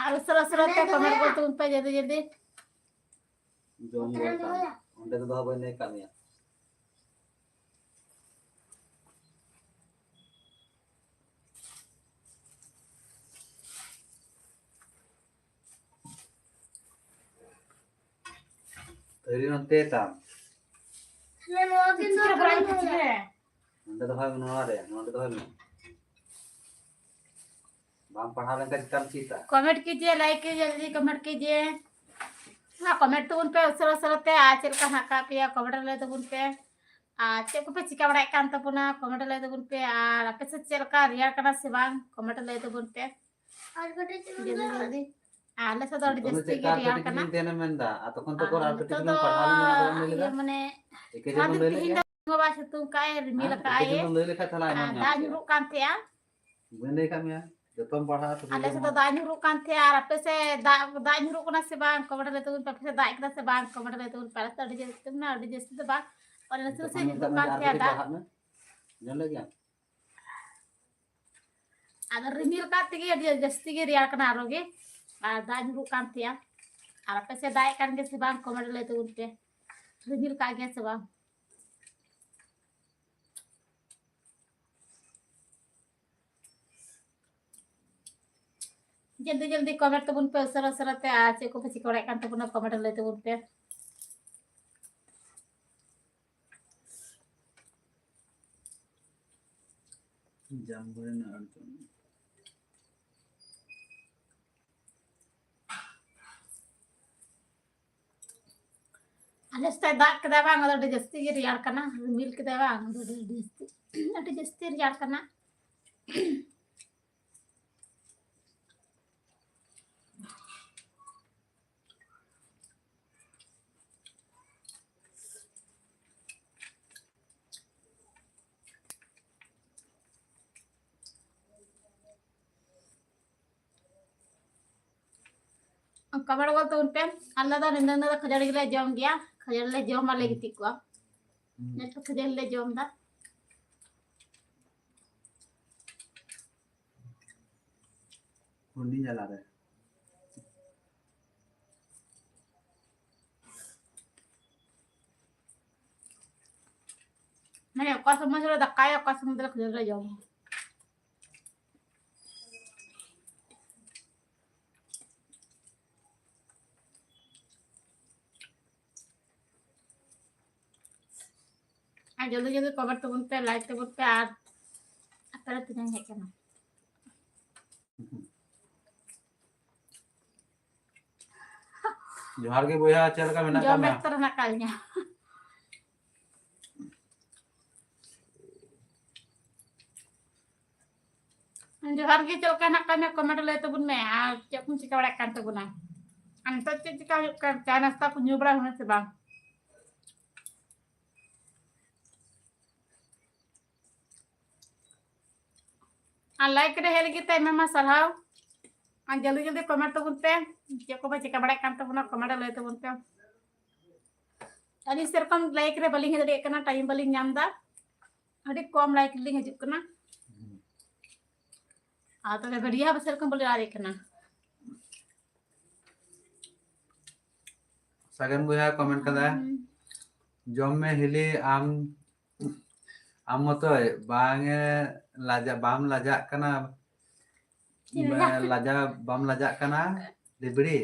ᱟᱨ ᱩᱥᱟᱹᱨᱟ ᱩᱥᱟᱹᱨᱟ ᱛᱮ comment ᱠᱚ ᱛᱩᱱ ᱯᱮ, ᱡᱚᱞᱫᱤ ᱡᱚᱞᱫᱤ᱾ ᱡᱚᱢ ᱜᱚᱫ ᱠᱟᱜ ᱢᱮ᱾ ᱚᱸᱰᱮ ᱫᱚ ᱫᱚᱦᱚ ᱵᱟᱹᱧ ᱞᱟᱹᱭ ᱠᱟᱜ ᱢᱮᱭᱟ᱾ ᱛᱷᱟᱹᱨᱤ ᱱᱚᱱᱛᱮ ᱛᱟᱢ᱾ ᱦᱮᱸ, ᱱᱚᱣᱟ ᱠᱤᱱ ᱫᱚ ᱪᱤᱠᱟᱹ ᱵᱟᱲᱟᱭ ᱠᱟᱱᱟ ᱪᱤᱠᱟᱹ? ᱱᱚᱸᱰᱮ ᱫᱚᱦᱚᱭ ᱢᱮ, ᱱᱚᱣᱟ ᱨᱮ, ᱱᱚᱸᱰᱮ ᱫᱚᱦᱚᱭ ᱢᱮ᱾ ᱵᱟᱢ ᱯᱟᱲᱦᱟᱣ ᱞᱮᱱᱠᱷᱟᱱ ᱪᱤᱠᱟᱢ ᱪᱮᱫᱟ? Comment कीजिए, like कीजिए, जल्दी comment कीजिए। हाँ, comment ᱛᱟᱵᱚᱱ ᱯᱮ ᱩᱥᱟᱹᱨᱟ ᱩᱥᱟᱹᱨᱟ ᱛᱮ, ᱟᱨ ᱪᱮᱫ ᱞᱮᱠᱟ ᱦᱮᱱᱟᱜ ᱟᱠᱟᱫ ᱯᱮᱭᱟ comment ᱨᱮ ᱞᱟᱹᱭ ᱛᱟᱵᱚᱱ ᱯᱮ, ᱟᱨ ᱪᱮᱫ ᱠᱚᱯᱮ ᱪᱤᱠᱟ ᱵᱟᱲᱟᱭᱮᱫ ᱠᱟᱱ ᱛᱟᱵᱚᱱᱟ comment ᱨᱮ ᱞᱟᱹᱭ ᱛᱟᱵᱚᱱ ᱯᱮ, ᱟᱨ ᱟᱯᱮ ᱥᱮᱫ ᱪᱮᱫ ᱞᱮᱠᱟ ᱨᱮᱭᱟᱲ ᱠᱟᱱᱟ ᱥᱮ ᱵᱟᱝ comment ᱨᱮ ᱞᱟᱹᱭ ᱛᱟᱵᱚᱱ ᱯᱮ᱾ ᱟᱨ ᱠᱟᱹᱴᱤᱡ ᱪᱩᱞᱩᱝ ᱡᱚᱞᱫᱤ ᱫᱟᱜ᱾ ᱡᱚᱞᱫᱤ᱾ ᱟᱨ ᱟᱞᱮ ᱥᱮᱫ ᱫᱚ ᱟᱹᱰᱤ ᱱᱤᱛᱚᱝ ᱫᱚ ᱡᱟᱹᱥᱛᱤ ᱪᱮᱫ ᱜᱮ ᱞᱮᱠᱟ ᱨᱮᱭᱟᱲ ᱠᱟᱹᱴᱤᱡ ᱠᱟᱱᱟ᱾ ᱪᱩᱞᱩᱝ ᱫᱷᱮᱭᱟᱱᱮᱢ ᱢᱮᱱᱫᱟ? ᱟᱨ ᱛᱚᱠᱷᱚᱱ ᱛᱚᱠᱷᱚᱱ ᱟᱨ ᱠᱟᱹᱴᱤᱡ ᱱᱤᱛᱚᱜ ᱪᱩᱞᱩᱝ ᱫᱚ ᱯᱟᱲᱦᱟᱣ ᱞᱮᱱᱟ, ᱟᱫᱚ ᱵᱟᱢ ᱞᱟᱹᱭ ᱞᱮᱫᱟ? ᱤᱭᱟᱹ ᱢᱟᱱᱮ ᱮᱠᱮ ᱥᱟᱨᱟ ᱡᱮᱢᱚᱱ ᱫᱤᱱ ᱞᱟᱹᱭ ᱞᱮᱫ ᱛᱮᱦᱮᱧ ᱜᱮ᱾ ᱫᱚ ᱵᱟᱵᱟ ᱥᱤᱛᱩᱝ ᱠᱟᱜᱼᱟᱭ, ᱨᱤᱢᱤᱞ ᱦᱮᱸ? ᱮᱠᱮ ᱟᱠᱟᱜᱼᱟᱭ᱾ ᱡᱮᱢᱚᱱ ᱞᱟᱹᱭ ᱞᱮᱠᱷᱟᱡ ᱛᱟᱦᱞᱮ ᱟᱭᱢᱟ ᱟᱨ ᱧᱟᱢ ᱫᱟᱜ ᱠᱮᱭᱟ᱾ ᱧᱩᱨᱩᱜ ᱠᱟᱱ ᱛᱟᱦᱮᱸᱜᱼᱟ᱾ ᱵᱟᱹᱧ ᱞᱟᱹᱭ ᱠᱟᱜ ᱢᱮᱭᱟ? ᱡᱚᱛᱚᱢ ᱯᱟᱲᱦᱟᱜᱼᱟ ᱛᱚᱵᱮ ᱟᱞᱮ ᱥᱮᱫ ᱫᱚ ᱡᱮᱢᱚᱱ᱾ ᱫᱟᱜ ᱧᱩᱨᱩᱜ ᱠᱟᱱ ᱛᱟᱦᱮᱸᱜᱼᱟ, ᱟᱨ ᱟᱯᱮ ᱥᱮᱫ ᱫᱟᱜ, ᱫᱟᱜ ᱧᱩᱨᱩᱜ ᱠᱟᱱᱟ ᱥᱮ ᱵᱟᱝ? comment ᱨᱮ ᱞᱟᱹᱭ ᱛᱟᱵᱚᱱ ᱯᱮ, ᱟᱯᱮ ᱥᱮᱫ ᱫᱟᱜ ᱠᱮᱫᱟ ᱥᱮ ᱵᱟᱝ? comment ᱨᱮ ᱞᱟᱹᱭ ᱛᱟᱵᱚᱱ ᱯᱮ᱾ ᱟᱞᱮ ᱥᱮᱫ ᱟᱹᱰᱤ ᱡᱟᱹᱥᱛᱤ ᱫᱚ ᱵᱟᱝ, ᱚᱱᱮ ᱱᱟᱥᱮ ᱱᱟᱥᱮ ᱛᱚᱠᱷᱚᱱ ᱧᱩᱨᱩᱜ ᱢᱮᱛᱟᱜ ᱢᱮ ᱠᱟᱱ ᱡᱮ ᱟᱨ ᱛᱟᱦᱮᱸᱜᱼᱟ ᱠᱟᱹᱴᱤᱡ ᱫᱟᱜ᱾ ᱯᱟᱲᱦᱟᱜ ᱢᱮ᱾ ᱟᱸᱡᱚᱢ ᱞᱮᱫ ᱜᱮᱭᱟᱢ? ᱟᱫᱚ ᱨᱤᱢᱤᱞ ᱠᱟᱜ ᱛᱮᱜᱮ ᱟᱹᱰᱤ ᱡᱟᱹᱥᱛᱤ ᱜᱮ ᱨᱮᱭᱟᱲ ᱠᱟᱱᱟ ᱟᱨᱚ ᱜᱮ, ᱟᱨ ᱫᱟᱜ ᱧᱩᱨᱩᱜ ᱠᱟᱱ ᱛᱟᱦᱮᱸᱜᱼᱟ᱾ ᱟᱨ ᱟᱯᱮ ᱥᱮᱫ ᱫᱟᱜ ᱮᱫ ᱠᱟᱱ ᱜᱮ ᱥᱮ ᱵᱟᱝ? comment ᱨᱮ ᱞᱟᱹᱭ ᱛᱟᱵᱚᱱ ᱯᱮ, ᱨᱤᱢᱤᱞ ᱠᱟᱜ ᱜᱮᱭᱟ ᱥᱮ ᱵᱟᱝ? ᱡᱚᱞᱫᱤ ᱡᱚᱞᱫᱤ comment ᱛᱟᱵᱚᱱ ᱯᱮ ᱩᱥᱟᱹᱨᱟ ᱩᱥᱟᱹᱨᱟ ᱛᱮ, ᱟᱨ ᱪᱮᱫ ᱠᱚᱯᱮ ᱪᱤᱠᱟᱹ ᱵᱟᱲᱟᱭᱮᱫ ᱠᱟᱱ ᱛᱟᱵᱚᱱᱟ comment ᱨᱮ ᱞᱟᱹᱭ ᱛᱟᱵᱚᱱ ᱯᱮ᱾ ᱡᱟᱢ ᱵᱟᱲᱮ ᱨᱮᱱᱟᱜ ᱟᱲᱟᱜ ᱫᱚ᱾ ᱟᱞᱮ ᱥᱮᱫ ᱫᱟᱜ ᱠᱮᱫᱟᱭ ᱵᱟᱝ, ᱟᱫᱚ ᱟᱹᱰᱤ ᱡᱟᱹᱥᱛᱤ ᱜᱮ ᱨᱮᱭᱟᱲ ᱠᱟᱱᱟ, ᱨᱤᱢᱤᱞ ᱠᱮᱫᱟᱭ ᱵᱟᱝ, ᱟᱫᱚ ᱟᱹᱰᱤ ᱡᱟᱹᱥᱛᱤ, ᱟᱹᱰᱤ ᱡᱟᱹᱥᱛᱤ ᱨᱮᱭᱟᱲ ᱠᱟᱱᱟ᱾ ᱚᱱᱠᱟ ᱵᱟᱲᱟ ᱜᱚᱫ ᱛᱟᱵᱚᱱ ᱯᱮ᱾ ᱟᱞᱮ ᱫᱚ ᱧᱤᱫᱟᱹ ᱫᱚ ᱠᱷᱟᱹᱡᱟᱹᱲᱤ ᱜᱮᱞᱮ ᱡᱚᱢ ᱜᱮᱭᱟ, ᱠᱷᱟᱹᱡᱟᱹᱲᱤ ᱞᱮ ᱡᱚᱢ ᱟᱨ ᱞᱮ ᱜᱤᱛᱤᱡ ᱠᱚᱜᱼᱟ᱾ ᱦᱩᱸ᱾ ᱱᱤᱛᱚᱜ ᱠᱷᱟᱹᱡᱟᱹᱲᱤ ᱞᱮ ᱡᱚᱢ ᱮᱫᱟ᱾ ᱦᱩᱰᱤᱧ ᱡᱟᱞᱟ ᱨᱮ᱾ ᱢᱟᱱᱮ ᱚᱠᱟ ᱥᱚᱢᱚᱭ ᱫᱚᱞᱮ ᱫᱟᱠᱟᱭᱟ, ᱚᱠᱟ ᱥᱚᱢᱚᱭ ᱫᱚᱞᱮ ᱠᱷᱟᱹᱡᱟᱹᱲᱤ ᱞᱮ ᱡᱚᱢᱟ᱾ ᱡᱚᱞᱫᱤ ᱡᱚᱞᱫᱤ comment ᱛᱟᱵᱚᱱ ᱯᱮ, like ᱛᱟᱵᱚᱱ ᱯᱮ, ᱟᱨ ᱟᱯᱮ ᱫᱚ ᱛᱤᱱᱟᱹᱜ ᱦᱮᱡ ᱠᱟᱱᱟ? ᱡᱚᱦᱟᱨ ᱜᱮ ᱵᱚᱭᱦᱟ, ᱪᱮᱫ ᱞᱮᱠᱟ ᱢᱮᱱᱟᱜ ᱡᱚᱢ ᱠᱟᱜ ᱢᱮᱭᱟ? ᱵᱮᱥᱛᱚ ᱨᱮ ᱦᱮᱱᱟᱜ ᱠᱟᱜ ᱞᱤᱧᱟ᱾ ᱡᱚᱦᱟᱨ ᱜᱮ, ᱪᱮᱫ ᱞᱮᱠᱟ ᱦᱮᱱᱟᱜ ᱠᱟᱜ ᱢᱮᱭᱟ? comment ᱞᱟᱹᱭ ᱛᱟᱵᱚᱱ ᱢᱮ, ᱟᱨ ᱪᱮᱫ ᱠᱚᱢ ᱪᱤᱠᱟᱹ ᱵᱟᱲᱟᱭᱮᱫ ᱠᱟᱱ ᱛᱟᱵᱚᱱᱟ? ᱟᱨ ᱱᱤᱛᱚᱜ ᱪᱮᱫ ᱪᱤᱠᱟ ᱦᱩᱭᱩᱜ ᱠᱟᱱᱟ? ᱪᱟ ᱱᱟᱥᱛᱟ ᱠᱚ ᱧᱩ ᱵᱟᱲᱟ ᱦᱩᱭᱱᱟ ᱥᱮ ᱵᱟᱝ? ᱟᱨ like ᱨᱮ ᱦᱮᱡ ᱞᱟᱹᱜᱤᱫ ᱛᱮ ᱟᱭᱢᱟ ᱟᱭᱢᱟ ᱥᱟᱨᱦᱟᱣ᱾ ᱟᱨ ᱡᱚᱞᱫᱤ ᱡᱚᱞᱫᱤ comment ᱛᱟᱵᱚᱱ ᱯᱮ, ᱪᱮᱫ ᱠᱚᱯᱮ ᱪᱤᱠᱟᱹ ᱵᱟᱲᱟᱭᱮᱫ ᱠᱟᱱ ᱛᱟᱵᱚᱱᱟ, comment ᱨᱮ ᱞᱟᱹᱭ ᱛᱟᱵᱚᱱ ᱯᱮ᱾ ᱟᱹᱞᱤᱧ ᱥᱮᱨᱚᱠᱚᱢ like ᱨᱮ ᱵᱟᱹᱞᱤᱧ ᱦᱮᱡ ᱫᱟᱲᱮᱭᱟᱜ ᱠᱟᱱᱟ, time ᱵᱟᱹᱞᱤᱧ ᱧᱟᱢ ᱮᱫᱟ, ᱟᱹᱰᱤ ᱠᱚᱢ like ᱞᱤᱧ ᱦᱤᱡᱩᱜ ᱠᱟᱱᱟ᱾ ᱟᱨ ᱛᱚᱵᱮ ᱵᱷᱤᱰᱤᱭᱳ ᱦᱚᱸ ᱥᱮᱨᱚᱠᱚᱢ ᱵᱟᱹᱞᱤᱧ ᱟᱲᱟᱜ ᱫᱟᱲᱮᱭᱟᱜ ᱠᱟᱱᱟ᱾ ᱥᱟᱜᱮᱱ ᱵᱚᱭᱦᱟ comment ᱠᱟᱫᱟᱭ, ᱦᱩᱸ᱾ ᱡᱚᱢ ᱢᱮ ᱦᱤᱞᱤ, ᱟᱢ ᱟᱢ ᱢᱚᱛᱚᱭ ᱵᱟᱝ ᱮ ᱞᱟᱡᱟ-, ᱵᱟᱢ ᱞᱟᱡᱟᱜ ᱠᱟᱱᱟ? ᱪᱮᱫ ᱞᱟᱡᱟ? ᱵᱟ-, ᱞᱟᱡᱟ, ᱵᱟᱢ ᱞᱟᱡᱟᱜ ᱠᱟᱱᱟ? ᱞᱤᱵᱲᱤ?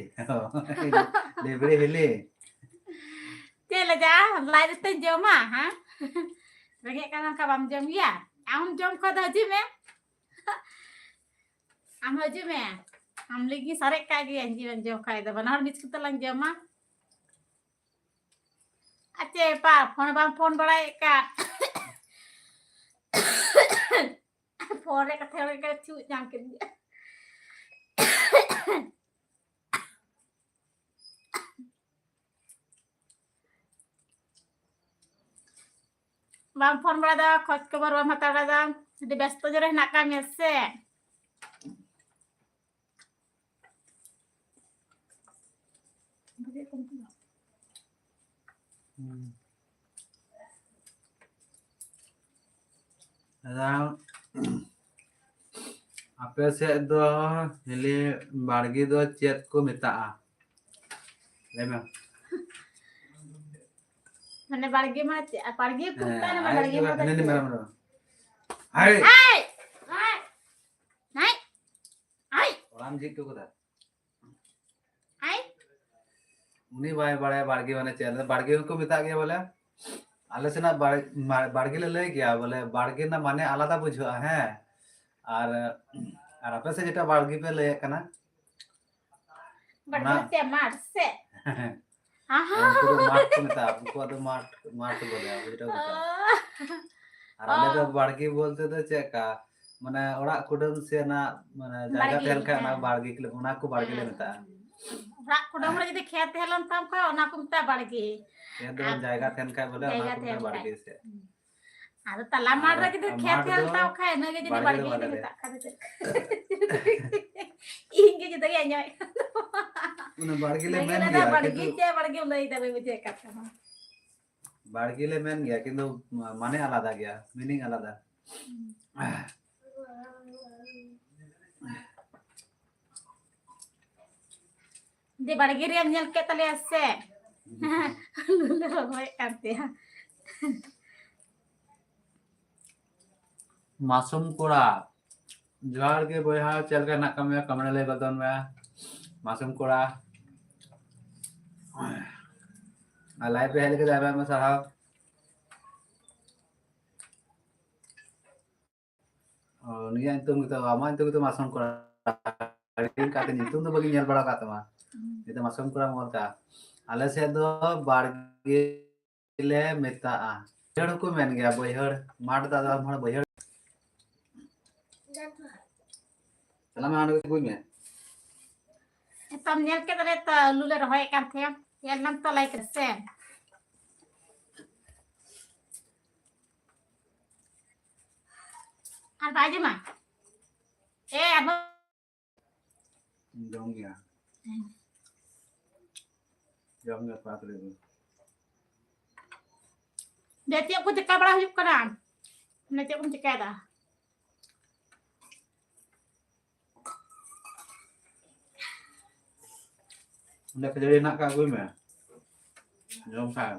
ᱞᱤᱵᱲᱤ ᱦᱤᱞᱤ? ᱪᱮᱫ ᱞᱟᱡᱟ? ᱞᱟᱡ ᱨᱮᱛᱚᱧ ᱡᱚᱢᱟ, ᱦᱮᱸ? ᱨᱮᱸᱜᱮᱡ ᱠᱟᱱᱟ ᱚᱱᱠᱟ ᱵᱟᱢ ᱡᱚᱢ ᱜᱮᱭᱟ? ᱟᱢ ᱡᱚᱢ ᱠᱷᱟᱱ ᱫᱚ ᱦᱤᱡᱩᱜ ᱢᱮ᱾ ᱟᱢ ᱦᱤᱡᱩᱜ ᱢᱮ᱾ ᱟᱢ ᱞᱟᱹᱜᱤᱫ ᱥᱟᱨᱮᱡ ᱠᱟᱜ ᱜᱤᱭᱟᱹᱧ, ᱡᱤᱣᱮᱢ ᱡᱚᱢ ᱠᱷᱟᱡ ᱫᱚ᱾ ᱵᱟᱱᱟ ᱦᱚᱲ ᱢᱤᱫ ᱠᱟᱛᱮ ᱞᱟᱝ ᱡᱚᱢᱟ᱾ ᱟᱪᱪᱷᱟ, ᱮᱯᱟ, ᱯᱷᱳᱱ ᱵᱟᱢ ᱯᱷᱳᱱ ᱵᱟᱲᱟᱭᱮᱫ ᱠᱟᱱ᱾ ᱯᱷᱳᱱ ᱨᱮ ᱠᱟᱛᱷᱟ ᱦᱚᱲ ᱜᱮ ᱪᱷᱩᱜ ᱧᱟᱢ ᱠᱮᱫᱤᱧᱟ᱾ ᱵᱟᱢ ᱯᱷᱳᱱ ᱵᱟᱲᱟᱭᱮᱫᱟ, ᱠᱷᱚᱡᱽ ᱠᱷᱚᱵᱚᱨ ᱵᱟᱢ ᱦᱟᱛᱟᱣ ᱵᱟᱲᱟᱭᱮᱫᱟ, ᱟᱹᱰᱤ ᱵᱮᱥᱛᱚ ᱡᱚᱨᱮ ᱦᱮᱱᱟᱜ ᱠᱟᱜ ᱢᱮᱭᱟ ᱥᱮ? ᱦᱩᱸ᱾ ᱟᱫᱚ ᱟᱯᱮ ᱥᱮᱫ ᱫᱚ ᱦᱤᱞᱤ ᱵᱟᱲᱜᱮ ᱫᱚ ᱪᱮᱫ ᱠᱚ ᱢᱮᱛᱟᱜᱼᱟ? ᱞᱟᱹᱭ ᱢᱮ᱾ ᱢᱟᱱᱮ ᱵᱟᱲᱜᱮ ᱢᱟ ᱪᱮᱫ? ᱵᱟᱲᱜᱮ ᱠᱚ ᱦᱮᱸ, ᱢᱮᱛᱟᱜᱼᱟ, ᱟᱭ ᱵᱟᱲᱜᱮ ᱫᱚ ᱢᱟ ᱦᱟᱹᱱᱤ ᱪᱮᱫ? ᱢᱮᱨᱚᱢ ᱫᱚ᱾ ᱟᱭ! ᱟᱭ! ᱟᱭ! ᱟᱭ! ᱟᱭ! ᱚᱲᱟᱜ ᱮᱢ ᱡᱷᱤᱡ ᱦᱚᱴᱚ ᱠᱟᱫᱟ? ᱟᱭ! ᱩᱱᱤ ᱵᱟᱭ ᱵᱟᱲᱟᱭᱟ ᱵᱟᱲᱜᱮ ᱢᱟᱱᱮ ᱪᱮᱫ᱾ ᱵᱟᱲᱜᱮ ᱦᱚᱸᱠᱚ ᱢᱮᱛᱟᱜ ᱜᱮᱭᱟ ᱵᱚᱞᱮ᱾ ᱟᱞᱮ ᱥᱮᱱᱟᱜ ᱵᱟᱲ-, ᱢᱟ-, ᱵᱟᱲᱜᱮ ᱞᱮ ᱞᱟᱹᱭ ᱜᱮᱭᱟ, ᱵᱚᱞᱮ ᱵᱟᱲᱜᱮ ᱨᱮᱱᱟᱜ ᱢᱟᱱᱮ ᱟᱞᱟᱫᱟ ᱵᱩᱡᱷᱟᱹᱜᱼᱟ, ᱦᱮᱸ᱾ ᱟᱨ, ᱟᱨ ᱟᱯᱮ ᱥᱮᱫ ᱡᱮᱴᱟ ᱵᱟᱲᱜᱮ ᱯᱮ ᱞᱟᱹᱭᱮᱫ ᱠᱟᱱᱟ, ᱵᱟᱲᱜᱮ ᱚᱱᱟ ᱪᱮᱫ ᱢᱟᱴᱷ ᱥᱮ? ᱟᱦᱟ᱾ ᱩᱱᱠᱩ ᱫᱚ ᱢᱟᱴᱷ ᱠᱚ ᱢᱮᱛᱟᱜᱼᱟ, ᱩᱱᱠᱩᱣᱟᱜ ᱫᱚ ᱢᱟᱴᱷ, ᱢᱟᱴᱷ ᱵᱚᱞᱮ, ᱟᱵᱚ ᱡᱮᱴᱟ ᱠᱚ ᱢᱮᱛᱟᱜᱼᱟ᱾ ᱟᱨ ᱟᱞᱮ ᱫᱚ ᱚ᱾ ᱵᱟᱲᱜᱮ ᱵᱚᱞᱛᱮ ᱫᱚ ᱪᱮᱫ ᱞᱮᱠᱟ, ᱢᱟᱱᱮ ᱚᱲᱟᱜ ᱠᱩᱰᱟᱹᱢ ᱥᱮ ᱚᱱᱟ, ᱢᱟᱱᱮ ᱡᱟᱭᱜᱟ ᱵᱟᱲᱜᱮ, ᱛᱟᱦᱮᱱ ᱠᱷᱟᱡ ᱚᱱᱟ ᱦᱮᱸ᱾ ᱵᱟᱲᱜᱮ ᱠᱚ ᱞᱮ, ᱚᱱᱟ ᱠᱚ ᱵᱟᱲᱜᱮ ᱞᱮ ᱦᱮᱸ᱾ ᱢᱮᱛᱟᱜᱼᱟ᱾ ᱚᱲᱟᱜ ᱠᱩᱰᱟᱹᱢ ᱨᱮ ᱡᱩᱫᱤ ᱠᱷᱮᱛ ᱛᱟᱦᱮᱸ ᱞᱮᱱ ᱛᱟᱢ ᱠᱷᱟᱡ, ᱚᱱᱟ ᱠᱚ ᱢᱮᱛᱟᱜᱼᱟ ᱵᱟᱲᱜᱮ᱾ ᱠᱷᱮᱛ ᱫᱚ ᱟᱨ ᱵᱟᱝ, ᱡᱟᱭᱜᱟ ᱛᱟᱦᱮᱱ ᱠᱷᱟᱡ ᱵᱚᱞᱮ, ᱚᱱᱟ ᱡᱟᱭᱜᱟ ᱠᱚ ᱢᱮᱛᱟᱜᱼᱟ ᱛᱟᱦᱮᱱ ᱵᱟᱲᱜᱮ ᱠᱷᱟᱡ᱾ ᱥᱮᱫ᱾ ᱟᱫᱚ ᱛᱟᱞᱟ ᱟᱨ ᱢᱟᱴᱷ ᱨᱮ ᱡᱩᱫᱤ ᱟᱨ ᱠᱷᱮᱛ ᱢᱟᱴᱷ ᱛᱟᱦᱮᱸ ᱫᱚ ᱞᱮᱱ ᱛᱟᱢ ᱠᱷᱟᱡ, ᱤᱱᱟᱹ ᱜᱮ ᱡᱩᱫᱤ ᱵᱟᱲᱜᱮ ᱫᱚ ᱵᱟᱲᱜᱮ ᱵᱟᱞᱮ ᱞᱮ ᱞᱟᱹᱭᱟ᱾ ᱢᱮᱛᱟᱜ ᱠᱷᱟᱡ ᱫᱚ ᱪᱮᱫ? ᱤᱧ ᱜᱮ ᱡᱩᱫᱟᱹ ᱜᱮ ᱟᱸᱡᱚᱢᱮᱫ ᱠᱟᱱ ᱫᱚ᱾ ᱚᱱᱟ ᱵᱟᱲᱜᱮ ᱞᱮ ᱤᱱᱟᱹ ᱜᱮ ᱢᱮᱱ ᱞᱟᱹᱭᱫᱟ, ᱜᱮᱭᱟ, ᱵᱟᱲᱜᱮ ᱠᱤᱱᱛᱩ ᱪᱮᱫ ᱵᱟᱲᱜᱮᱢ ᱞᱟᱹᱭᱫᱟ, ᱵᱟᱹᱧ ᱵᱩᱡᱷᱟᱹᱣ ᱠᱟᱱ ᱛᱟᱢᱟ᱾ ᱵᱟᱲᱜᱮ ᱞᱮ ᱢᱮᱱ ᱜᱮᱭᱟ, ᱠᱤᱱᱛᱩ ᱢᱟᱱᱮ ᱟᱞᱟᱫᱟ ᱜᱮᱭᱟ, meaning ᱟᱞᱟᱫᱟ᱾ ᱡᱮ ᱵᱟᱲᱜᱮ ᱨᱮᱭᱟᱜ ᱧᱮᱞ ᱠᱮᱫ ᱛᱟᱞᱮᱭᱟ ᱥᱮ? ᱞᱩᱞᱩ ᱨᱚᱦᱚᱭᱮᱫ ᱠᱟᱱ ᱛᱟᱭᱟ᱾ ᱢᱟᱥᱩᱢ ᱠᱚᱲᱟ, ᱡᱚᱦᱟᱨ ᱜᱮ ᱵᱚᱭᱦᱟ, ᱪᱮᱫ ᱞᱮᱠᱟ ᱦᱮᱱᱟᱜ ᱟᱠᱟᱫ ᱢᱮᱭᱟ? Comment ᱨᱮ ᱞᱟᱹᱭ ᱵᱚᱫᱚᱞ ᱢᱮ, ᱢᱟᱥᱩᱢ ᱠᱚᱲᱟ᱾ ᱟᱨ live ᱨᱮ ᱦᱮᱡ ᱞᱟᱹᱜᱤᱫ ᱟᱭᱢᱟ ᱟᱭᱢᱟ ᱥᱟᱨᱦᱟᱣ᱾ ᱚ, ᱱᱤᱭᱟᱹ ᱧᱩᱛᱩᱢ ᱜᱮᱛᱚ, ᱟᱢᱟᱜ ᱧᱩᱛᱩᱢ ᱜᱮᱛᱚ ᱢᱟᱥᱩᱢ ᱠᱚᱲᱟ᱾ ᱟᱹᱰᱤ ᱫᱤᱱ ᱠᱟᱛᱮ ᱧᱩᱛᱩᱢ ᱫᱚ ᱵᱟᱹᱧ ᱧᱮᱞ ᱵᱟᱲᱟ ᱟᱠᱟᱫ ᱛᱟᱢᱟ᱾ ᱦᱩᱸ᱾ ᱱᱤᱭᱟᱹ ᱫᱚ ᱢᱟᱥᱩᱢ ᱠᱚᱲᱟᱢ ᱚᱞ ᱠᱟᱜᱼᱟ᱾ ᱟᱞᱮ ᱥᱮᱫ ᱫᱚ ᱵᱟᱲᱜᱮ ᱞᱮ ᱢᱮᱛᱟᱜᱼᱟ᱾ ᱵᱟᱹᱭᱦᱟᱹᱲ ᱦᱚᱸᱠᱚ ᱢᱮᱱ ᱜᱮᱭᱟ, ᱵᱟᱹᱭᱦᱟᱹᱲ᱾ ᱢᱟᱴᱷ ᱫᱚ ᱟᱫᱚ ᱟᱢ ᱦᱚᱲ ᱵᱟᱹᱭᱦᱟᱹᱲ᱾ ᱪᱟᱞᱟᱜ ᱢᱮ, ᱦᱟᱸᱰᱮ ᱠᱚ ᱛᱤᱸᱜᱩᱭ ᱢᱮ᱾ ᱱᱤᱛᱚᱜ ᱧᱮᱞ ᱠᱮᱫ ᱨᱮ ᱛᱚ, ᱟᱹᱞᱩ ᱞᱮ ᱨᱚᱦᱚᱭᱮᱫ ᱠᱟᱱ ᱛᱟᱦᱮᱸᱫ᱾ ᱧᱮᱞ ᱞᱮᱢ ᱛᱚ, like ᱨᱮ ᱥᱮ᱾ ᱟᱨ ᱵᱟᱭ ᱡᱚᱢᱟ? ᱮ, ᱟᱨᱦᱚᱸ ᱡᱚᱢ ᱜᱮᱭᱟ᱾ ᱦᱮᱸ᱾ ᱡᱚᱢ ᱜᱮᱭᱟ, ᱯᱟᱛ ᱨᱮ᱾ ᱫᱮ, ᱪᱮᱫ ᱠᱚ ᱪᱮᱠᱟ ᱵᱟᱲᱟ ᱦᱩᱭᱩᱜ ᱠᱟᱱᱟ? ᱢᱟᱱᱮ, ᱪᱮᱫ ᱠᱚᱢ ᱪᱮᱠᱟᱭᱮᱫᱟ? ᱚᱸᱰᱮ ᱠᱷᱟᱹᱡᱟᱹᱲᱤ ᱦᱮᱱᱟᱜ ᱠᱟᱜ, ᱟᱹᱜᱩᱭ ᱢᱮ᱾ ᱡᱚᱢ ᱠᱷᱟᱱ᱾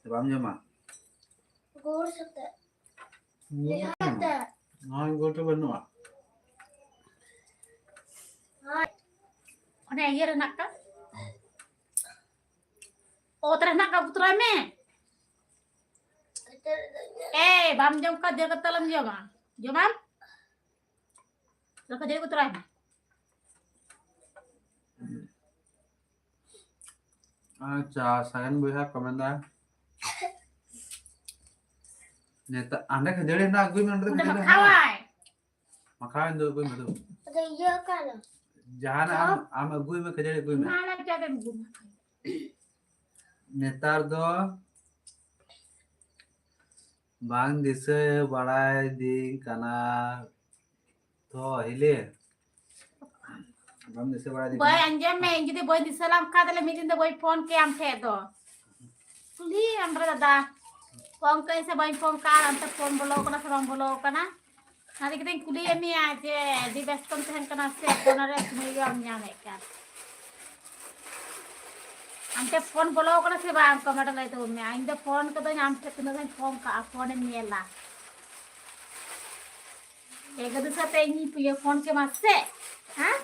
ᱥᱮ ᱵᱟᱢ ᱡᱚᱢᱟ? ᱜᱩᱲ ᱥᱟᱛᱮ᱾ ᱦᱩᱸ᱾ ᱱᱚᱣᱟ ᱜᱩᱲ ᱫᱚ ᱵᱟᱹᱱᱩᱜᱼᱟ᱾ ᱚᱱᱮ ᱤᱭᱟᱹ ᱨᱮᱱᱟᱜ ᱠᱟ? ᱚᱛ ᱨᱮ ᱦᱮᱱᱟᱜ ᱠᱟᱜ ᱠᱚ ᱛᱚᱨᱟᱭ ᱢᱮ᱾ ᱮᱭ, ᱵᱟᱢ ᱡᱚᱢ ᱠᱷᱟᱱ ᱫᱟᱹᱲ ᱠᱟᱛᱮ ᱟᱞᱚᱢ ᱡᱚᱢᱟ᱾ ᱡᱚᱢᱟᱢ? ᱫᱟᱠᱟ ᱡᱟᱹᱲᱤ ᱠᱚ ᱛᱚᱨᱟᱭ ᱢᱮ᱾ ᱟᱪᱪᱷᱟ, ᱥᱟᱭᱮᱱ ᱵᱚᱭᱦᱟ ᱠᱚ ᱢᱮᱱᱫᱟ, ᱱᱮᱛᱟᱨ ᱦᱟᱸᱰᱮ ᱠᱷᱟᱹᱡᱟᱹᱲᱤ ᱦᱮᱱᱟᱜ, ᱟᱹᱜᱩᱭ ᱢᱮ, ᱚᱸᱰᱮ ᱫᱚ ᱚᱸᱰᱮ ᱠᱷᱟᱹᱡᱟᱹᱲᱤ ᱢᱟᱠᱷᱟᱣᱟᱭ᱾ ᱦᱮᱱᱟᱜ᱾ ᱢᱟᱠᱷᱟᱣ ᱤᱧ ᱫᱚ ᱟᱹᱜᱩᱭ ᱢᱮ ᱫᱩ᱾ ᱟᱫᱚ ᱤᱭᱟᱹ ᱚᱠᱟᱨᱮ? ᱡᱟᱦᱟᱱᱟᱜ ᱟᱢ, ᱟᱢ ᱟᱹᱜᱩᱭ ᱢᱮ, ᱠᱷᱟᱹᱡᱟᱹᱲᱤ ᱟᱹᱜᱩᱭ ᱢᱮ᱾ ᱢᱟ ᱞᱟᱡ ᱪᱟᱵᱮᱱ ᱟᱹᱜᱩ ᱢᱮ᱾ ᱱᱮᱛᱟᱨ ᱫᱚ ᱵᱟᱝ ᱫᱤᱥᱟᱹ ᱵᱟᱲᱟᱭ ᱫᱤᱧ ᱠᱟᱱᱟ ᱛᱚ, ᱦᱤᱞᱤ᱾ ᱵᱟᱢ ᱫᱤᱥᱟᱹ ᱵᱟᱲᱟᱭ ᱫᱤᱧ ᱵᱟᱹᱭ ᱠᱟᱱᱟ? ᱟᱸᱡᱚᱢ ᱢᱮ, ᱤᱧ ᱡᱩᱫᱤ ᱵᱟᱹᱧ ᱫᱤᱥᱟᱹ ᱞᱮᱢ ᱠᱷᱟᱱ, ᱛᱟᱦᱞᱮ ᱢᱤᱫ ᱫᱤᱱ ᱫᱚ ᱵᱟᱹᱧ ᱯᱷᱳᱱ ᱠᱮᱭᱟ ᱟᱢ ᱴᱷᱮᱡ ᱫᱚ᱾ ᱠᱩᱞᱤᱭᱮᱢ ᱨᱮ ᱫᱟᱫᱟ, ᱯᱷᱳᱱ ᱠᱟᱹᱧ ᱥᱮ ᱵᱟᱹᱧ ᱯᱷᱳᱱ ᱠᱟᱜ, ᱚᱱᱛᱮ ᱯᱷᱳᱱ ᱵᱚᱞᱚ ᱠᱟᱱᱟ ᱥᱮ ᱵᱟᱝ ᱵᱚᱞᱚ ᱠᱟᱱᱟ? ᱚᱱᱟ ᱞᱟᱹᱜᱤᱫ ᱤᱧ ᱠᱩᱞᱤᱭᱮᱫ ᱢᱮᱭᱟ ᱡᱮ ᱟᱹᱰᱤ ᱵᱮᱥᱛᱚᱢ ᱛᱟᱦᱮᱱ ᱠᱟᱱᱟ ᱥᱮ ᱯᱷᱳᱱ ᱨᱮ ᱥᱚᱢᱚᱭ ᱜᱮ ᱵᱟᱢ ᱧᱟᱢᱮᱫ ᱠᱟᱱ? ᱟᱢ ᱴᱷᱮᱱ ᱯᱷᱳᱱ ᱵᱚᱞᱚ ᱠᱟᱱᱟ ᱥᱮ ᱵᱟᱝ? ᱠᱚᱢᱮᱱᱴ ᱞᱟᱹᱭ ᱛᱟᱵᱚᱱ ᱢᱮ᱾ ᱤᱧ ᱫᱚ ᱯᱷᱳᱱ ᱠᱚᱫᱚᱧ ᱟᱢ ᱴᱷᱮᱱ ᱛᱤᱱᱟᱹᱜ ᱫᱷᱟᱣᱤᱧ ᱯᱷᱳᱱ ᱠᱟᱜᱼᱟ, ᱯᱷᱳᱱᱮᱢ ᱧᱮᱞᱟ᱾ ᱮ ᱜᱟᱹᱫᱩ ᱥᱟᱛᱮ ᱤᱧ ᱤᱭᱟᱹ ᱯᱷᱳᱱ ᱠᱮᱢᱟ ᱥᱮ? ᱦᱮᱸ?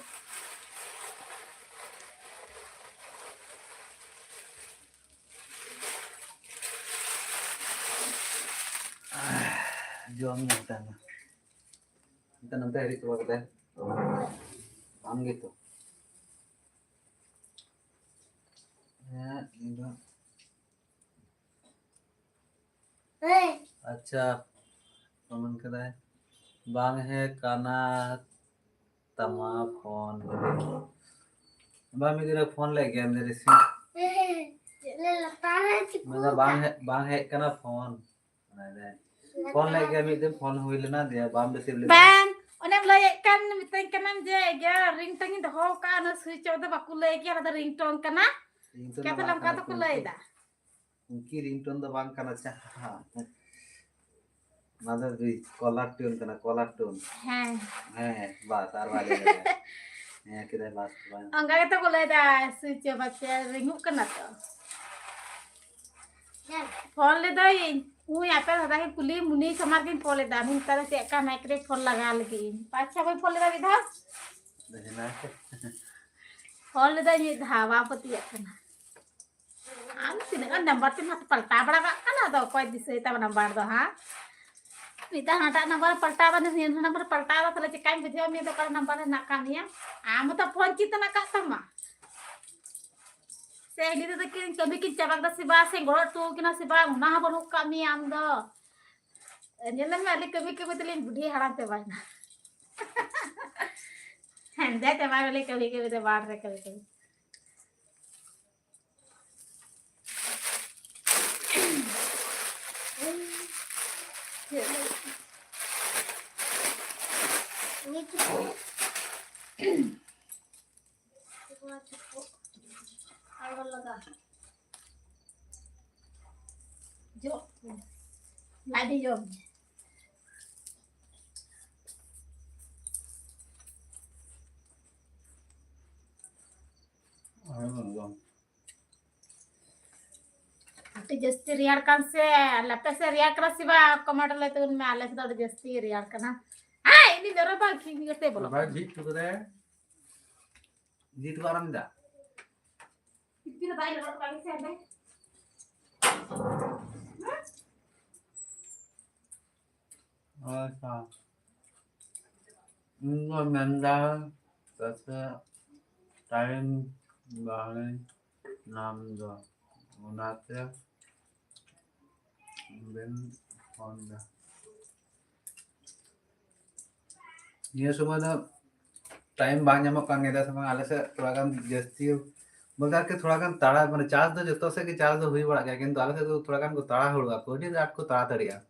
ᱡᱚᱢ ᱧᱩ ᱛᱟᱦᱮᱱᱟ᱾ ᱱᱚᱱᱛᱮ ᱱᱚᱱᱛᱮ ᱦᱤᱨᱤᱡ ᱪᱟᱵᱟ ᱠᱮᱫᱟᱭ᱾ ᱟᱢ ᱜᱮᱛᱚ᱾ ᱦᱮᱸ, ᱤᱧ ᱫᱚ᱾ ᱟᱪᱪᱷᱟ, ᱠᱚᱢᱮᱱᱴ ᱠᱟᱫᱟᱭ, ᱵᱟᱝ ᱦᱮᱡ ᱠᱟᱱᱟ ᱛᱟᱢᱟ ᱯᱷᱳᱱ᱾ ᱵᱟᱝ, ᱢᱤᱫ ᱫᱤᱱ ᱨᱮ ᱯᱷᱳᱱ ᱞᱮᱫ ᱜᱮᱭᱟ, ᱢᱤᱫ ᱫᱤᱱ ᱨᱮ ᱨᱤᱥᱤᱵᱷ᱾ ᱢᱮᱱᱫᱟ ᱵᱟᱝ ᱦᱮᱡ, ᱵᱟᱝ ᱦᱮᱡ ᱠᱟᱱᱟ ᱯᱷᱳᱱ᱾ ᱯᱷᱳᱱ ᱞᱮᱫ ᱜᱮᱭᱟ ᱢᱤᱫ ᱫᱤᱱ, ᱯᱷᱳᱱ ᱦᱩᱭ ᱞᱮᱱᱟ, ᱫᱤᱭᱮ ᱵᱟᱢ ᱨᱤᱥᱤᱵᱷ ᱞᱮᱫᱟ᱾ ᱵᱟᱝ, ᱚᱱᱮᱢ ᱞᱟᱹᱭᱮᱫ ᱠᱟᱱ, ᱢᱮᱛᱟᱹᱧ ᱠᱟᱱᱟᱢ ᱡᱮ ᱤᱭᱟᱹ ᱨᱤᱝᱴᱳᱱ ᱤᱧ ᱫᱚᱦᱚ ᱠᱟᱜᱼᱟ, ᱚᱱᱟ ᱥᱩᱭᱤᱪ ᱚᱯᱷ ᱫᱚ ᱵᱟᱠᱚ ᱞᱟᱹᱭ ᱜᱮᱭᱟ, ᱚᱱᱟ ᱫᱚ ᱨᱤᱝᱴᱳᱱ ᱠᱟᱱᱟ᱾ ᱨᱤᱝᱴᱳᱱ ᱫᱚ ᱪᱤᱠᱟᱹᱛᱮ ᱵᱟᱝ ᱱᱚᱝᱠᱟ ᱠᱟᱱᱟ, ᱫᱚᱠᱚ ᱞᱟᱹᱭ ᱮᱫᱟ? ᱩᱱᱠᱤ ᱨᱤᱝᱴᱳᱱ ᱫᱚ ᱵᱟᱝ ᱠᱟᱱᱟ, ᱡᱟᱦᱟᱸ ᱚᱱᱟ ᱫᱚ ᱠᱚᱞᱟᱨ ᱴᱳᱱ ᱠᱟᱱᱟ, ᱠᱚᱞᱟᱨ ᱴᱳᱱ᱾ ᱦᱮᱸ᱾ ᱦᱮᱸ, ᱵᱟᱥ, ᱟᱨ ᱵᱟᱭ ᱞᱟᱹᱭ ᱫᱟᱲᱮᱭᱟᱜᱼᱟ᱾ ᱦᱮᱸ, ᱠᱮᱫᱟᱭ, ᱵᱟᱥ, ᱵᱟᱝ᱾ ᱚᱱᱠᱟ ᱜᱮᱛᱚ ᱠᱚ ᱞᱟᱹᱭ ᱫᱟ, ᱥᱩᱭᱤᱪ ᱚᱯᱷ ᱟᱪᱪᱷᱟ, ᱨᱤᱝᱩᱜ ᱠᱟᱱᱟ ᱛᱚ᱾ ᱯᱷᱳᱱ ᱞᱮᱫᱟᱹᱧ, ᱩᱭ ᱟᱯᱮ ᱫᱟᱫᱟ ᱜᱮ ᱠᱩᱞᱤ, ᱢᱩᱱᱤ ᱥᱟᱢᱟᱨ ᱜᱤᱧ ᱯᱷᱳᱱ ᱞᱮᱫᱟ, ᱢᱮᱛᱟᱭ ᱪᱮᱫ ᱞᱮᱠᱟ ᱢᱟᱭᱤᱠ ᱨᱮ ᱯᱷᱳᱱ ᱞᱟᱜᱟᱣ ᱞᱟᱹᱜᱤᱫ ᱤᱧ᱾ ᱯᱟᱸᱪ ᱪᱷᱚ ᱵᱟᱨ ᱯᱷᱳᱱ ᱞᱮᱫᱟ ᱢᱤᱫ ᱫᱷᱟᱣ᱾ ᱫᱮᱦᱮᱱᱟ᱾ ᱯᱷᱳᱱ ᱞᱮᱫᱟᱹᱧ ᱢᱤᱫ ᱫᱷᱟᱣ, ᱵᱟᱢ ᱯᱟᱹᱛᱭᱟᱹᱜ ᱠᱟᱱᱟ᱾ ᱟᱢ ᱱᱟᱢᱵᱟᱨ ᱛᱮᱢᱟ ᱯᱟᱞᱴᱟᱣ ᱵᱟᱲᱟ ᱠᱟᱜ ᱠᱟᱱᱟ, ᱟᱫᱚ ᱚᱠᱚᱭ ᱫᱤᱥᱟᱹᱭ ᱛᱟᱢᱟ ᱱᱟᱢᱵᱟᱨ ᱫᱚ ᱦᱟᱸᱜ? ᱢᱤᱫ ᱫᱷᱟᱣ ᱦᱟᱱᱟᱴᱟᱜ ᱱᱟᱢᱵᱟᱨ ᱯᱟᱞᱴᱟᱣ ᱫᱟ, ᱱᱤᱭᱟᱹ ᱱᱟᱢᱵᱟᱨ ᱯᱟᱞᱴᱟᱣ ᱫᱟ, ᱛᱟᱦᱞᱮ ᱪᱮᱠᱟᱧ ᱵᱩᱡᱷᱟᱹᱣᱟ ᱢᱤᱭᱟ ᱫᱚ ᱚᱠᱟᱨᱮ ᱱᱟᱢᱵᱟᱨ ᱦᱮᱱᱟᱜ ᱠᱟᱜ ᱢᱮᱭᱟ? ᱟᱢ ᱦᱚᱸᱛᱚ ᱯᱷᱳᱱ ᱪᱮᱫ ᱦᱮᱱᱟᱜ ᱠᱟᱜ ᱛᱟᱢᱟ? ᱥᱮ ᱤᱫᱤ ᱛᱮᱫᱚ ᱠᱤᱱ ᱠᱟᱹᱢᱤ ᱠᱤᱱ ᱪᱟᱵᱟ ᱠᱮᱫᱟ ᱥᱮ ᱵᱟᱝ, ᱥᱮ ᱜᱚᱲᱚ ᱦᱚᱴᱚ ᱠᱤᱱᱟ ᱥᱮ ᱵᱟᱝ, ᱚᱱᱟ ᱦᱚᱸ ᱵᱟᱹᱱᱩᱜ ᱠᱟᱜ ᱢᱮᱭᱟ ᱟᱢ ᱫᱚ᱾ ᱧᱮᱞ ᱢᱮ, ᱟᱞᱮ ᱠᱟᱹᱢᱤ ᱠᱟᱹᱢᱤ ᱛᱮᱞᱤᱧ ᱵᱩᱰᱷᱤ ᱦᱟᱲᱟᱢ ᱪᱟᱵᱟᱭᱮᱱᱟ᱾ ᱦᱮᱸᱫᱮ ᱪᱟᱵᱟᱭᱮᱱᱟᱞᱮ ᱠᱟᱹᱢᱤ ᱠᱟᱹᱢᱤ ᱛᱮ, ᱵᱟᱨ ᱨᱮ ᱠᱟᱹᱢᱤ ᱠᱟᱹᱢᱤ᱾ ᱡᱚᱜ ᱢᱮ᱾ ᱟᱹᱰᱤ ᱡᱚᱜ ᱢᱮ᱾ ᱟᱹᱰᱤ ᱡᱟᱹᱥᱛᱤ ᱨᱮᱭᱟᱲ ᱠᱟᱱ ᱥᱮ, ᱟᱯᱮ ᱥᱮᱫ ᱨᱮᱭᱟᱲ ᱠᱟᱱᱟ ᱥᱮ ᱵᱟᱝ? comment ᱨᱮ ᱞᱟᱹᱭ ᱛᱟᱵᱚᱱ ᱢᱮ, ᱟᱞᱮ ᱥᱮᱫ ᱫᱚ ᱟᱹᱰᱤ ᱡᱟᱹᱥᱛᱤ ᱨᱮᱭᱟᱲ ᱠᱟᱱᱟ᱾ ᱟᱭ, ᱤᱧ ᱫᱚ ᱨᱟᱵᱟᱝ ᱠᱷᱤᱧ ᱠᱟᱛᱮ ᱵᱚᱞᱚ᱾ ᱵᱟᱭ ᱡᱷᱤᱡ ᱦᱚᱴᱚ ᱠᱟᱫᱟᱭ᱾ ᱡᱷᱤᱡ ᱦᱚᱴᱚ ᱠᱟᱜ ᱟᱨᱟᱢ ᱫᱟ᱾ ᱤᱯᱤᱞ ᱵᱟᱭ ᱞᱚᱦᱚᱫ ᱠᱟᱜ ᱜᱮ ᱥᱮ ᱟᱞᱮ᱾ ᱟᱪᱪᱷᱟ᱾ ᱤᱧ ᱫᱚ ᱢᱮᱱᱫᱟ ᱯᱟᱥᱮ time ᱵᱟᱝ ᱧᱟᱢ ᱫᱟ, ᱚᱱᱟᱛᱮ ᱵᱟᱹᱧ ᱯᱷᱳᱱ ᱫᱟ᱾ ᱱᱤᱭᱟᱹ ᱥᱚᱢᱚᱭ ᱫᱚ time ᱵᱟᱝ ᱧᱟᱢᱚᱜ ᱠᱟᱱ ᱜᱮᱭᱟ, ᱪᱮᱫᱟᱜ ᱥᱮ ᱵᱟᱝ ᱟᱞᱮ ᱥᱮᱫ ᱛᱷᱚᱲᱟ ᱜᱟᱱ ᱡᱟᱹᱥᱛᱤ ᱵᱚᱞᱛᱮ ᱟᱨᱠᱤ ᱛᱷᱚᱲᱟ ᱜᱟᱱ ᱛᱟᱲᱟ, ᱢᱟᱱᱮ ᱪᱟᱥ ᱫᱚ ᱡᱚᱛᱚ ᱥᱮᱫ ᱜᱮ ᱪᱟᱥ ᱫᱚ ᱦᱩᱭ ᱵᱟᱲᱟᱜ ᱜᱮᱭᱟ, ᱠᱤᱱᱛᱩ ᱟᱞᱮ ᱥᱮᱫ ᱫᱚ ᱛᱷᱚᱲᱟ ᱜᱟᱱ ᱠᱚ ᱛᱟᱲᱟ ᱦᱩᱲᱩᱜᱼᱟ ᱠᱚ, ᱟᱹᱰᱤ ᱟᱸᱴ ᱠᱚ ᱛᱟᱲᱟ ᱫᱟᱲᱮᱭᱟᱜᱼᱟ᱾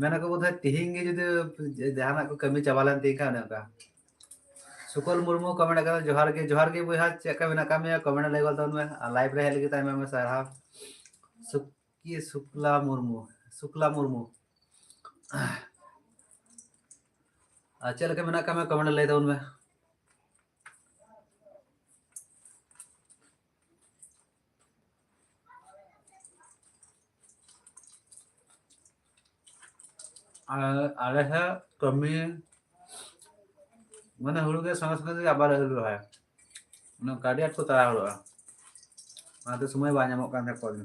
ᱢᱮᱱᱟᱠᱚ ᱵᱳᱫᱷᱚᱭ ᱛᱤᱦᱤᱧ ᱜᱮ ᱡᱩᱫᱤ ᱡᱟᱦᱟᱱᱟᱜ ᱠᱚ ᱠᱟᱹᱢᱤ ᱪᱟᱵᱟ ᱞᱮᱱ ᱛᱤᱧ ᱠᱷᱟᱱ, ᱚᱱᱮ ᱚᱱᱠᱟ᱾ ᱥᱩᱠᱚᱞ ᱢᱩᱨᱢᱩ comment ᱠᱟᱱᱟ, "ᱡᱚᱦᱟᱨ ᱜᱮ, ᱡᱚᱦᱟᱨ ᱜᱮ ᱵᱚᱭᱦᱟ, ᱪᱮᱫ ᱞᱮᱠᱟ ᱢᱮᱱᱟᱜ ᱟᱠᱟᱫ ᱢᱮᱭᱟ?" comment ᱞᱟᱹᱭ ᱜᱚᱫ ᱛᱟᱵᱚᱱ ᱢᱮ᱾ ᱟᱨ live ᱨᱮ ᱦᱮᱡ ᱞᱟᱹᱜᱤᱫ ᱟᱭᱢᱟ ᱟᱭᱢᱟ ᱥᱟᱨᱦᱟᱣ᱾ ᱥᱩᱠ-, ᱠᱤ ᱥᱩᱠᱞᱟ ᱢᱩᱨᱢᱩ, ᱥᱩᱠᱞᱟ ᱢᱩᱨᱢᱩ᱾ ᱟᱨ ᱪᱮᱫ ᱞᱮᱠᱟ ᱢᱮᱱᱟᱜ ᱟᱠᱟᱫ ᱢᱮᱭᱟ comment ᱞᱟᱹᱭ ᱛᱟᱵᱚᱱ ᱢᱮ᱾ ᱟᱨ ᱟᱞᱮ ᱥᱮᱫ ᱠᱟᱹᱢᱤ, ᱢᱟᱱᱮ, ᱦᱩᱲᱩ ᱜᱮᱫ ᱥᱚᱸᱜᱮ ᱥᱚᱸᱜᱮ ᱛᱮᱜᱮ ᱟᱵᱟᱨ ᱟᱹᱞᱩ ᱨᱚᱦᱚᱭ᱾ ᱚᱱᱟ ᱠᱚ ᱟᱹᱰᱤ ᱟᱸᱴ ᱠᱚ ᱛᱟᱲᱟ ᱦᱩᱲᱩᱜᱼᱟ᱾ ᱚᱱᱟᱛᱮ ᱥᱚᱢᱚᱭ ᱵᱟᱝ ᱧᱟᱢᱚᱜ ᱠᱟᱱ ᱛᱟᱦᱮᱸ ᱠᱚᱞ᱾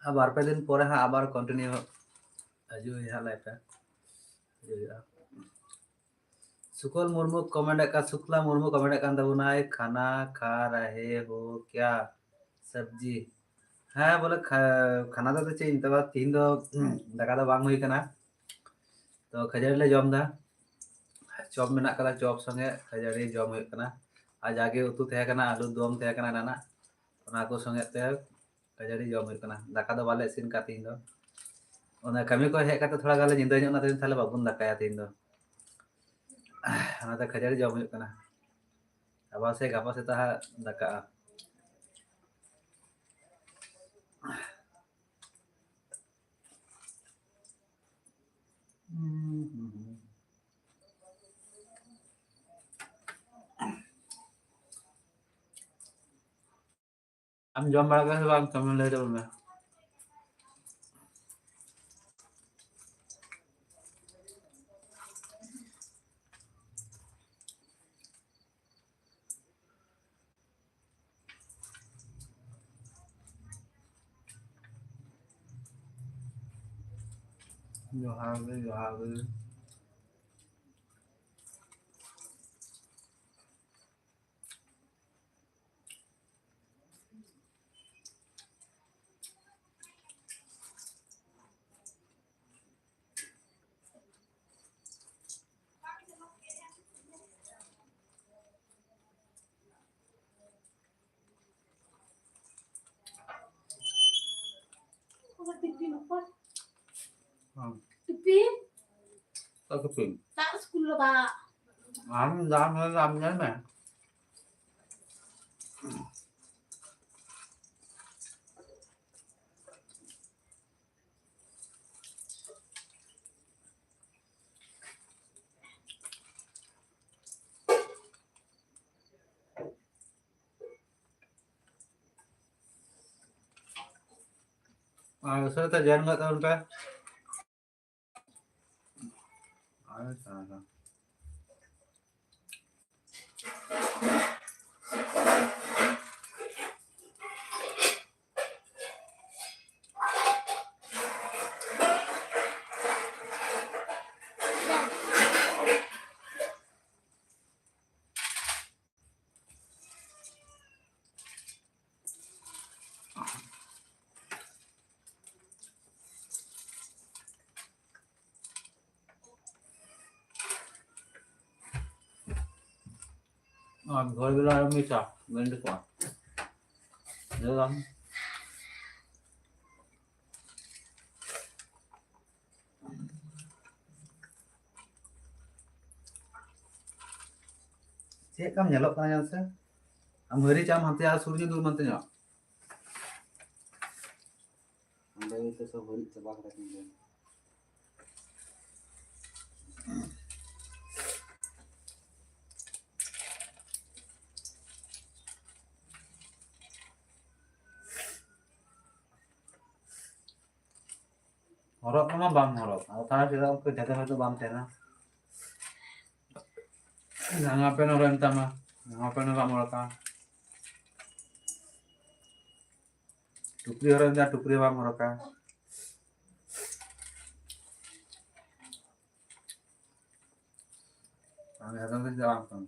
ᱟᱨ ᱵᱟᱨ ᱯᱮ ᱫᱤᱱ ᱯᱚᱨᱮ ᱦᱟᱸᱜ ᱟᱵᱟᱨ ᱠᱚᱱᱴᱤᱱᱤᱭᱩ ᱦᱤᱡᱩᱜ ᱦᱩᱭᱩᱜᱼᱟ ᱞᱟᱭᱤᱯ ᱨᱮ᱾ ᱦᱤᱡᱩᱜ ᱦᱩᱭᱩᱜᱼᱟ᱾ ᱥᱩᱠᱚᱞ ᱢᱩᱨᱢᱩ ᱠᱚᱢᱮᱱᱴ ᱮᱫ ᱠᱟᱱ, ᱥᱩᱠᱞᱟ ᱢᱩᱨᱢᱩ ᱠᱚᱢᱮᱱᱴ ᱮᱫ ᱠᱟᱱ ᱛᱟᱵᱚᱱᱟᱭ, "ᱠᱷᱟᱱᱟ ᱠᱷᱟ ᱨᱟᱦᱮ ᱦᱳ ᱠᱭᱟ ᱥᱚᱵᱽᱡᱤ?" ᱦᱮᱸ, ᱵᱚᱞᱮ ᱠᱷᱟ-, ᱠᱷᱟᱱᱟ ᱫᱚ ᱪᱮᱫ ᱤᱧ ᱢᱮᱛᱟᱢᱟ, ᱛᱤᱦᱤᱧ ᱫᱚ ᱫᱟᱠᱟ ᱫᱚ ᱵᱟᱝ ᱦᱩᱭ ᱠᱟᱱᱟ, ᱛᱚ ᱠᱷᱟᱹᱡᱟᱹᱲᱤ ᱞᱮ ᱡᱚᱢ ᱮᱫᱟ᱾ ᱪᱚᱯ ᱢᱮᱱᱟᱜ ᱠᱟᱫᱟ, ᱪᱚᱯ ᱥᱚᱸᱜᱮ ᱠᱷᱟᱹᱡᱟᱹᱲᱤ ᱡᱚᱢ ᱦᱩᱭᱩᱜ ᱠᱟᱱᱟ᱾ ᱟᱨ ᱡᱟᱜᱮ ᱩᱛᱩ ᱛᱟᱦᱮᱸ ᱠᱟᱱᱟ, ᱟᱹᱞᱩ ᱫᱚᱢ ᱛᱟᱦᱮᱸ ᱠᱟᱱᱟ ᱮᱱᱟᱱᱟᱜ, ᱚᱱᱟ ᱠᱚ ᱥᱚᱸᱜᱮ ᱛᱮ ᱠᱷᱟᱹᱡᱟᱹᱲᱤ ᱡᱚᱢ ᱦᱩᱭᱩᱜ ᱠᱟᱱᱟ᱾ ᱫᱟᱠᱟ ᱫᱚ ᱵᱟᱞᱮ ᱤᱥᱤᱱ ᱠᱟᱜ ᱛᱤᱦᱤᱧ ᱫᱚ᱾ ᱚᱱᱟ ᱠᱟᱹᱢᱤ ᱠᱚ ᱦᱮᱡ ᱠᱟᱛᱮ ᱛᱷᱚᱲᱟ ᱜᱟᱱ ᱞᱮ ᱧᱤᱫᱟᱹ ᱧᱚᱜ ᱮᱱᱟ ᱛᱮᱦᱮᱧ, ᱛᱟᱦᱞᱮ ᱵᱟᱵᱚᱱ ᱫᱟᱠᱟᱭᱟ ᱛᱮᱦᱮᱧ ᱫᱚ᱾ ᱚᱱᱟᱛᱮ ᱠᱷᱟᱹᱡᱟᱹᱲᱤ ᱡᱚᱢ ᱦᱩᱭᱩᱜ ᱠᱟᱱᱟ᱾ ᱟᱵᱟᱨ ᱥᱮ ᱜᱟᱯᱟ ᱥᱮᱛᱟᱜ ᱦᱟᱸᱜ ᱫᱟᱠᱟᱜᱼᱟ᱾ ᱟᱢ ᱡᱚᱢ ᱵᱟᱲᱟ ᱠᱮᱫᱟ ᱥᱮ ᱵᱟᱝ? ᱠᱚᱢᱮᱱᱴ ᱞᱟᱹᱭ ᱛᱟᱵᱚᱱ ᱢᱮ᱾ ᱡᱚᱦᱟᱨ ᱜᱮ, ᱡᱚᱦᱟᱨ ᱜᱮ᱾ ᱦᱩᱸ᱾ ᱴᱤᱯᱤᱱ? ᱚᱠᱟ ᱴᱤᱯᱤᱱ? ᱫᱟᱜ ᱥᱠᱩᱞ ᱨᱮ ᱫᱟᱜ᱾ ᱟᱢ ᱫᱟᱜ ᱮᱢ ᱧᱩᱭᱟ, ᱟᱢ ᱧᱮᱞ ᱢᱮ᱾ ᱟᱨ ᱩᱥᱟᱹᱨᱟ ᱛᱮ ᱡᱚᱭᱮᱱ ᱜᱚᱫ ᱛᱟᱵᱚᱱ ᱯᱮ᱾ ᱟᱨ ᱥᱟᱨᱟ᱾ ᱟᱨ ᱵᱷᱳᱨ ᱵᱮᱞᱟ ᱟᱨᱚ ᱢᱤᱫ ᱪᱟ ᱵᱮᱱ ᱴᱷᱤᱠᱚᱜᱼᱟ᱾ ᱞᱟᱹᱭ ᱫᱟᱢ᱾ ᱪᱮᱫ ᱞᱮᱠᱟᱢ ᱧᱮᱞᱚᱜ ᱠᱟᱱᱟ ᱧᱮᱞ ᱥᱮ? ᱟᱢ ᱦᱟᱹᱨᱤ ᱪᱟᱢ ᱦᱟᱱᱛᱮ ᱟᱨ ᱥᱩᱨ ᱧᱚᱜ ᱫᱩᱲᱩᱵ ᱦᱟᱱᱛᱮ ᱧᱚᱜ᱾ ᱚᱸᱰᱮ ᱜᱮ ᱥᱚᱵ ᱦᱟᱹᱨᱤᱡ ᱪᱟᱵᱟ ᱠᱮᱫᱟ ᱠᱤᱱ᱾ ᱦᱚᱨᱚᱜ ᱠᱟᱱᱟ ᱵᱟᱝ ᱦᱚᱨᱚᱜ, ᱟᱫᱚ ᱛᱟᱦᱚᱞᱮ ᱪᱮᱫᱟᱜ ᱩᱱᱠᱩ ᱡᱟᱭᱜᱟ ᱦᱚᱭᱛᱳ ᱵᱟᱢ ᱛᱟᱦᱮᱱᱟ? ᱡᱟᱸᱜᱟ ᱯᱮᱱ ᱦᱚᱨᱚᱜ ᱮᱱ ᱛᱟᱢᱟ, ᱡᱟᱸᱜᱟ ᱯᱮᱱ ᱦᱚᱸ ᱵᱟᱢ ᱦᱚᱨᱚᱜᱟ᱾ ᱴᱩᱯᱨᱤ ᱦᱚᱨᱚᱜ ᱮᱱ ᱛᱟᱢᱟ, ᱴᱩᱯᱨᱤ ᱦᱚᱸ ᱵᱟᱢ ᱦᱚᱨᱚᱜᱟ᱾ ᱟᱢ ᱡᱟᱦᱟᱸ ᱫᱚ ᱪᱟᱞᱟᱜ ᱟᱢ᱾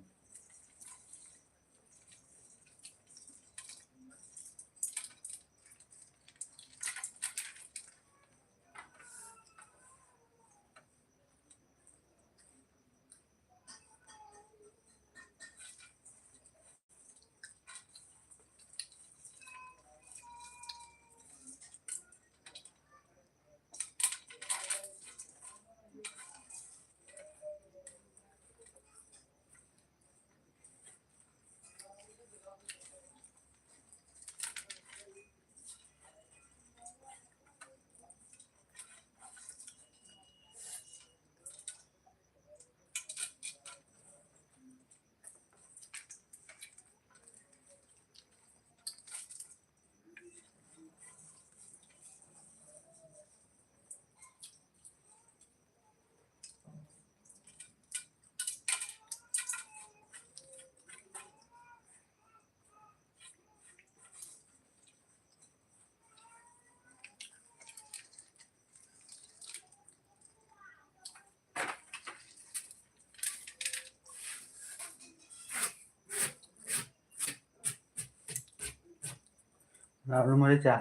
ᱟᱨ ᱢᱟᱹᱨᱤᱪ ᱪᱟ᱾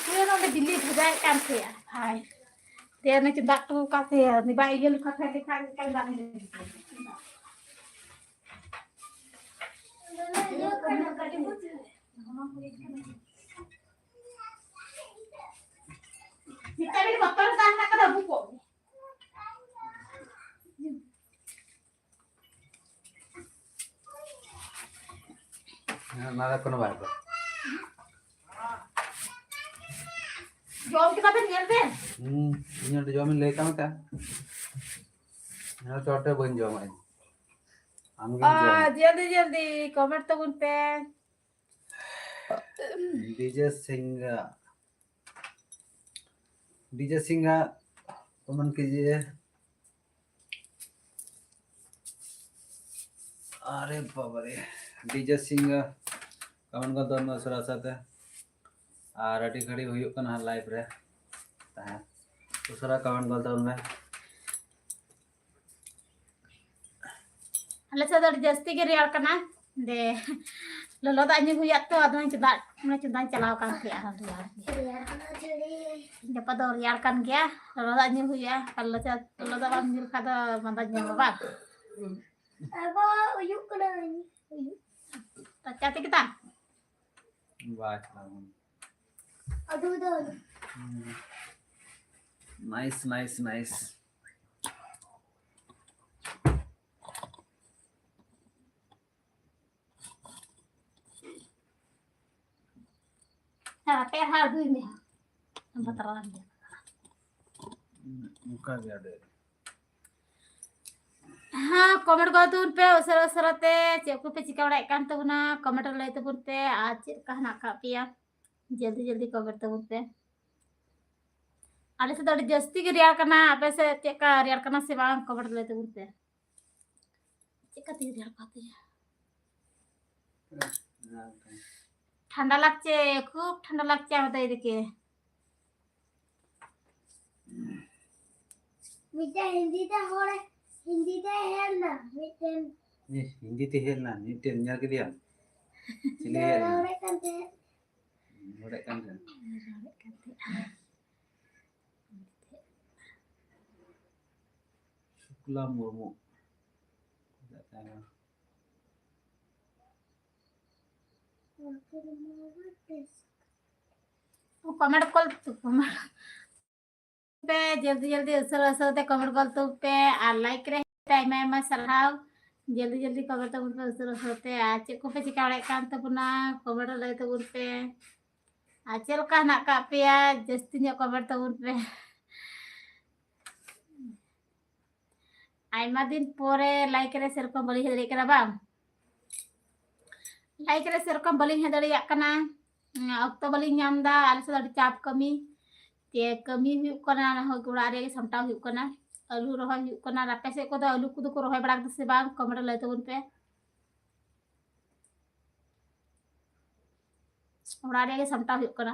ᱤᱭᱟᱹ ᱱᱚᱰᱮ ᱵᱤᱞᱤ ᱵᱷᱟᱡᱟᱭᱮᱫ ᱠᱟᱱ ᱛᱟᱦᱮᱸᱜᱼᱟ ᱵᱷᱟᱭ᱾ ᱛᱮ ᱚᱱᱮ ᱪᱚᱸᱫᱟ ᱦᱚᱴᱚ ᱟᱠᱟᱫ ᱛᱟᱦᱮᱸᱜᱼᱟ᱾ ᱩᱱᱤ ᱵᱟᱭ ᱤᱭᱟᱹ ᱞᱮᱠᱷᱟᱱ ᱛᱟᱦᱮᱸ ᱞᱮᱠᱷᱟᱱ ᱢᱤᱫᱴᱟᱝ ᱫᱟᱜ ᱧᱩ᱾ ᱢᱤᱫᱴᱟᱝ ᱜᱮ ᱵᱚᱛᱚᱨ ᱫᱟᱜ ᱦᱮᱱᱟᱜ ᱠᱟᱫᱟ, ᱟᱹᱜᱩ ᱠᱚᱜ ᱢᱮ᱾ ᱦᱮᱸ, ᱚᱱᱟ ᱫᱚ ᱠᱳᱱᱳ ᱵᱟᱭ ᱫᱚ᱾ ᱡᱚᱢ ᱠᱮᱫᱟ ᱵᱮᱱ? ᱧᱮᱞ ᱵᱮᱱ᱾ ᱦᱩᱸ, ᱤᱧ ᱚᱸᱰᱮ ᱡᱚᱢᱤᱧ ᱞᱟᱹᱭ ᱠᱟᱜ ᱢᱮ ᱛᱟᱦᱮᱸ᱾ ᱤᱧ ᱫᱚ ᱪᱚᱴ ᱨᱮ ᱵᱟᱹᱧ ᱡᱚᱢᱟ ᱤᱧ᱾ ᱟᱢ ᱜᱮᱢ ᱡᱚᱢᱟ᱾ ᱟ, ᱡᱚᱞᱫᱤ ᱡᱚᱞᱫᱤ comment ᱛᱟᱵᱚᱱ ᱯᱮ᱾ ᱰᱤᱡᱮ ᱥᱤᱝᱜᱟ, ᱰᱤᱡᱮ ᱥᱤᱝᱜᱟ comment कीजिए। अरे बाबा रे, ᱰᱤᱡᱮ ᱥᱤᱝᱜᱟ comment ᱠᱚ ᱫᱚᱱ ᱢᱮ ᱩᱥᱟᱹᱨᱟ ᱩᱥᱟᱹᱨᱟ ᱛᱮ᱾ ᱟᱨ ᱟᱹᱰᱤ ᱜᱷᱟᱹᱲᱤᱡ ᱦᱩᱭᱩᱜ ᱠᱟᱱᱟ ᱦᱟᱸᱜ live ᱨᱮ ᱛᱟᱦᱮᱸ᱾ ᱩᱥᱟᱹᱨᱟ comment ᱠᱚ ᱫᱚᱱ ᱢᱮ᱾ ᱟᱞᱮ ᱥᱮᱫ ᱫᱚ ᱟᱹᱰᱤ ᱡᱟᱹᱥᱛᱤ ᱜᱮ ᱨᱮᱭᱟᱲ ᱠᱟᱱᱟ᱾ ᱫᱮ, ᱞᱚᱞᱚ ᱫᱟᱜ ᱧᱩ ᱦᱩᱭᱩᱜᱼᱟ ᱛᱚ, ᱟᱫᱚ ᱪᱚᱸᱫᱟ, ᱢᱟᱱᱮ ᱪᱚᱸᱫᱟᱧ ᱪᱟᱞᱟᱣ ᱟᱠᱟᱱ ᱛᱟᱦᱮᱸᱜᱼᱟ, ᱟᱨ ᱨᱮᱭᱟᱲ ᱜᱮ᱾ ᱨᱮᱭᱟᱲ ᱠᱟᱱᱟ ᱪᱮᱲᱮ᱾ ᱜᱟᱯᱟ ᱫᱚ ᱨᱮᱭᱟᱲ ᱠᱟᱱ ᱜᱮᱭᱟ, ᱞᱚᱞᱚ ᱫᱟᱜ ᱧᱩ ᱦᱩᱭᱩᱜᱼᱟ, ᱟᱨ ᱞᱚᱞᱚ ᱪᱟ-, ᱞᱚᱞᱚ ᱫᱟᱜ ᱵᱟᱢ ᱧᱩ ᱞᱮᱠᱷᱟᱱ ᱫᱚ ᱢᱟᱸᱫᱟ ᱧᱟᱢᱟ ᱵᱟᱝ? ᱟᱵᱟ ᱩᱭᱩᱜ ᱠᱟᱱᱟ᱾ ᱩᱭᱩᱜ᱾ ᱪᱟ ᱛᱤᱠᱤ ᱛᱟᱢ? ᱵᱟᱭ ᱪᱟᱞᱟᱣ ᱠᱟᱱᱟ᱾ ᱟᱫᱚ ᱫᱚ᱾ ᱦᱩᱸ᱾ Nice, nice, nice. ᱦᱮᱸ, ᱟᱯᱮ ᱦᱟᱸᱜ ᱟᱹᱜᱩᱭ ᱢᱮ ᱦᱟᱸᱜ᱾ ᱵᱟᱛᱨᱟᱣ ᱜᱮᱭᱟ᱾ ᱚᱱᱠᱟ ᱜᱮ ᱟᱹᱰᱤ᱾ ᱦᱮᱸ, comment ᱠᱚ ᱛᱟᱵᱚᱱ ᱯᱮ ᱩᱥᱟᱹᱨᱟ ᱩᱥᱟᱹᱨᱟ ᱛᱮ, ᱪᱮᱫ ᱠᱚᱯᱮ ᱪᱤᱠᱟᱹ ᱵᱟᱲᱟᱭᱮᱫ ᱠᱟᱱ ᱛᱟᱵᱚᱱᱟ, comment ᱨᱮ ᱞᱟᱹᱭ ᱛᱟᱵᱚᱱ ᱯᱮ, ᱟᱨ ᱪᱮᱫ ᱞᱮᱠᱟ ᱦᱮᱱᱟᱜ ᱟᱠᱟᱫ ᱯᱮᱭᱟ, ᱡᱚᱞᱫᱤ ᱡᱚᱞᱫᱤ comment ᱛᱟᱵᱚᱱ ᱯᱮ᱾ ᱟᱞᱮ ᱥᱮᱫ ᱫᱚ ᱟᱹᱰᱤ ᱡᱟᱹᱥᱛᱤ ᱜᱮ ᱨᱮᱭᱟᱲ ᱠᱟᱱᱟ, ᱟᱯᱮ ᱥᱮᱫ ᱪᱮᱫ ᱞᱮᱠᱟ ᱨᱮᱭᱟᱲ ᱠᱟᱱᱟ ᱥᱮ ᱵᱟᱝ, comment ᱨᱮ ᱞᱟᱹᱭ ᱛᱟᱵᱚᱱ ᱯᱮ᱾ ᱪᱮᱫ ᱞᱮᱠᱟ ᱛᱮ ᱨᱮᱭᱟᱲ ᱠᱟᱱ ᱛᱟᱭᱟ? ᱴᱷᱟᱱᱰᱟ ᱞᱟᱜᱪᱮ, ᱠᱷᱩᱵ ᱴᱷᱟᱱᱰᱟ ᱞᱟᱜᱪᱮ ᱟᱢᱫᱟ ᱮᱫᱤᱠᱮ᱾ ᱢᱤᱫᱴᱮᱱ ᱦᱤᱱᱫᱤ ᱛᱮ ᱦᱚᱲ, ᱦᱤᱱᱫᱤ ᱛᱮ ᱦᱮᱡ ᱞᱮᱱᱟ, ᱢᱤᱫᱴᱮᱱ ᱤᱥ, ᱦᱤᱱᱫᱤ ᱛᱮ ᱦᱮᱡ ᱞᱮᱱᱟ, ᱢᱤᱫᱴᱮᱱ ᱧᱮᱞ ᱠᱮᱫᱮᱭᱟᱢ? ᱪᱤᱞᱤ ᱦᱮᱡ ᱞᱮᱱᱟ? ᱨᱚᱲᱮᱫ ᱠᱟᱱ ᱛᱟᱦᱮᱸᱫ᱾ ᱨᱚᱲᱮᱫ ᱠᱟᱱ ᱛᱟᱦᱮᱸᱫ᱾ ᱥᱩᱠᱞᱟ ᱢᱩᱨᱢᱩ᱾ ᱠᱚᱢᱮᱱᱴ ᱠᱚᱞ, ᱠᱚᱢᱮᱱᱴ ᱯᱮ, ᱡᱚᱞᱫᱤ ᱡᱚᱞᱫᱤ ᱩᱥᱟᱹᱨᱟ ᱩᱥᱟᱹᱨᱟ ᱛᱮ ᱠᱚᱢᱮᱱᱴ ᱠᱚᱞ ᱛᱟᱵᱚᱱ ᱯᱮ, ᱟᱨ ᱞᱟᱭᱤᱠ ᱨᱮ ᱟᱭᱢᱟ ᱟᱭᱢᱟ ᱥᱟᱨᱦᱟᱣ᱾ ᱡᱚᱞᱫᱤ ᱡᱚᱞᱫᱤ ᱠᱚᱢᱮᱱᱴ ᱛᱟᱵᱚᱱ ᱯᱮ ᱩᱥᱟᱹᱨᱟ ᱩᱥᱟᱹᱨᱟ ᱛᱮ, ᱟᱨ ᱪᱮᱫ ᱠᱚᱯᱮ ᱪᱤᱠᱟ ᱵᱟᱲᱟᱭᱮᱫ ᱠᱟᱱ ᱛᱟᱵᱚᱱᱟ, ᱠᱚᱢᱮᱱᱴ ᱨᱮ ᱞᱟᱹᱭ ᱛᱟᱵᱚᱱ ᱯᱮ, ᱟᱨ ᱪᱮᱫ ᱞᱮᱠᱟ ᱦᱮᱱᱟᱜ ᱟᱠᱟᱫ ᱯᱮᱭᱟ, ᱡᱟᱹᱥᱛᱤ ᱧᱚᱜ ᱠᱚᱢᱮᱱᱴ ᱛᱟᱵᱚᱱ ᱯᱮ᱾ ᱟᱭᱢᱟ ᱫᱤᱱ ᱯᱚᱨᱮ ᱞᱟᱭᱤᱠ ᱨᱮ ᱥᱮᱨᱚᱠᱚᱢ ᱵᱟᱹᱞᱤᱧ ᱦᱮᱡ ᱫᱟᱲᱮᱭᱟᱜ ᱠᱟᱱᱟ ᱵᱟᱝ? ᱞᱟᱭᱤᱠ ᱨᱮ ᱥᱮᱨᱚᱠᱚᱢ ᱵᱟᱹᱞᱤᱧ ᱦᱮᱡ ᱫᱟᱲᱮᱭᱟᱜ ᱠᱟᱱᱟ᱾ ᱩᱸ, ᱚᱠᱛᱚ ᱵᱟᱹᱞᱤᱧ ᱧᱟᱢ ᱮᱫᱟ, ᱟᱞᱮ ᱥᱮᱫ ᱫᱚ ᱟᱹᱰᱤ ᱪᱟᱯ ᱠᱟᱹᱢᱤ᱾ ᱪᱮ ᱠᱟᱹᱢᱤ ᱦᱩᱭᱩᱜ ᱠᱟᱱᱟ, ᱚᱱᱟ ᱦᱚᱸ ᱚᱲᱟᱜ ᱨᱮᱭᱟᱜ ᱜᱮ ᱥᱟᱢᱴᱟᱣ ᱦᱩᱭᱩᱜ ᱠᱟᱱᱟ᱾ ᱟᱹᱞᱩ ᱨᱚᱦᱚᱭ ᱦᱩᱭᱩᱜ ᱠᱟᱱᱟ᱾ ᱟᱨ ᱟᱯᱮ ᱥᱮᱫ ᱠᱚᱫᱚ ᱟᱹᱞᱩ ᱠᱚᱫᱚ ᱠᱚ ᱨᱚᱦᱚᱭ ᱵᱟᱲᱟ ᱠᱮᱫᱟ ᱥᱮ ᱵᱟᱝ? ᱠᱚᱢᱮᱱᱴ ᱨᱮ ᱞᱟᱹᱭ ᱛᱟᱵᱚᱱ ᱯᱮ᱾ ᱚᱲᱟᱜ ᱨᱮᱭᱟᱜ ᱜᱮ ᱥᱟᱢᱴᱟᱣ ᱦᱩᱭᱩᱜ ᱠᱟᱱᱟ᱾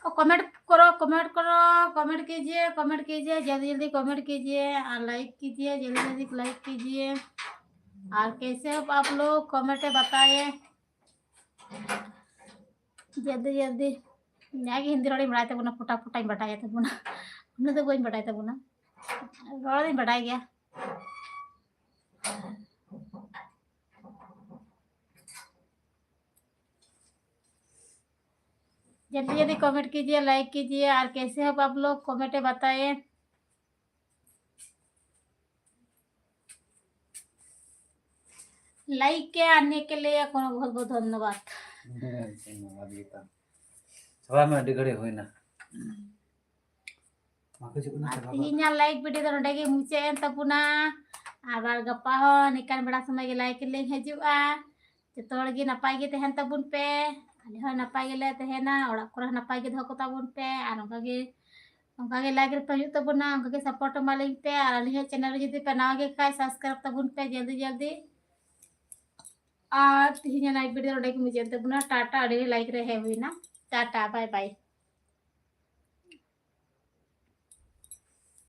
ओ कमेंट करो, कमेंट करो, कमेंट कीजिए, कमेंट कीजिए, जल्दी जल्दी कमेंट कीजिए और लाइक कीजिए, जल्दी जल्दी लाइक कीजिए। और कैसे हो आप लोग, कमेंट में बताइए। जल्दी जल्दी। ᱡᱟᱜᱮ ᱦᱤᱱᱫᱤ ᱨᱚᱲᱤᱧ ᱵᱟᱲᱟᱭ ᱛᱟᱵᱚᱱᱟ, ᱯᱷᱚᱴᱟ ᱯᱷᱚᱴᱟᱧ ᱵᱟᱰᱟᱭᱟ ᱛᱟᱵᱚᱱᱟ, ᱩᱱᱟᱹᱜ ᱫᱚ ᱵᱟᱹᱧ ᱵᱟᱰᱟᱭ ᱛᱟᱵᱚᱱᱟ, ᱨᱚᱲ ᱫᱚᱧ ᱵᱟᱰᱟᱭ ᱜᱮᱭᱟ᱾ जल्दी जल्दी कमेंट कीजिए, लाइक कीजिए, और कैसे हो आप लोग, कमेंट में बताइए। लाइक के आने के लिए कोनो बहुत बहुत धन्यवाद। ᱦᱮᱸ, ᱫᱷᱚᱱᱭᱚᱵᱟᱫ ᱜᱮ ᱛᱟᱢ᱾ ᱪᱟᱵᱟᱭ ᱢᱮ, ᱟᱹᱰᱤ ᱜᱷᱟᱹᱲᱤᱡ ᱦᱩᱭᱱᱟ᱾ ᱢᱟ ᱠᱚ ᱦᱤᱡᱩᱜ ᱠᱟᱱᱟ, ᱟᱨ ᱪᱟᱵᱟ ᱠᱟᱜ᱾ ᱛᱮᱦᱮᱧᱟᱜ ᱞᱟᱭᱤᱵᱷ ᱵᱷᱤᱰᱤᱭᱳ ᱫᱚ ᱱᱚᱰᱮ ᱜᱮ ᱢᱩᱪᱟᱹᱫ ᱮᱱ ᱛᱟᱵᱚᱱᱟ᱾ ᱟᱵᱟᱨ ᱜᱟᱯᱟ ᱦᱚᱸ ᱱᱤᱠᱟᱱ ᱵᱮᱲᱟ ᱥᱚᱢᱚᱭ ᱜᱮ live ᱞᱤᱧ ᱦᱤᱡᱩᱜᱼᱟ᱾ ᱡᱚᱛᱚ ᱦᱚᱲ ᱜᱮ ᱱᱟᱯᱟᱭ ᱜᱮ ᱛᱟᱦᱮᱱ ᱛᱟᱵᱚᱱ ᱯᱮ, ᱟᱞᱮ ᱦᱚᱸ ᱱᱟᱯᱟᱭ ᱜᱮᱞᱮ ᱛᱟᱦᱮᱱᱟ, ᱚᱲᱟᱜ ᱠᱚᱨᱮ ᱦᱚᱸ ᱱᱟᱯᱟᱭ ᱜᱮ ᱫᱚᱦᱚ ᱠᱚᱛᱟ ᱵᱚᱱ ᱯᱮ᱾ ᱟᱨ ᱚᱱᱠᱟ ᱜᱮ ᱚᱱᱠᱟ ᱜᱮ like ᱨᱮᱯᱮ ᱦᱩᱭᱩᱜ ᱛᱟᱵᱚᱱᱟ, ᱚᱱᱠᱟ ᱜᱮ support ᱮᱢᱟ ᱞᱤᱧ ᱯᱮ᱾ ᱟᱨ ᱟᱹᱞᱤᱧᱟᱜ channel ᱨᱮ ᱡᱩᱫᱤ ᱯᱮ ᱱᱟᱣᱟ ᱜᱮ ᱠᱷᱟᱡ subscribe ᱛᱟᱵᱚᱱ ᱯᱮ ᱡᱚᱞᱫᱤ ᱡᱚᱞᱫᱤ᱾ ᱟᱨ ᱛᱮᱦᱮᱧᱟᱜ night video ᱱᱚᱰᱮ ᱜᱮ ᱢᱩᱪᱟᱹᱫ ᱛᱟᱵᱚᱱᱟ᱾ ᱴᱟᱴᱟ, ᱟᱹᱰᱤ like ᱨᱮ ᱦᱮᱡ ᱦᱩᱭᱱᱟ᱾ Tata, bye bye᱾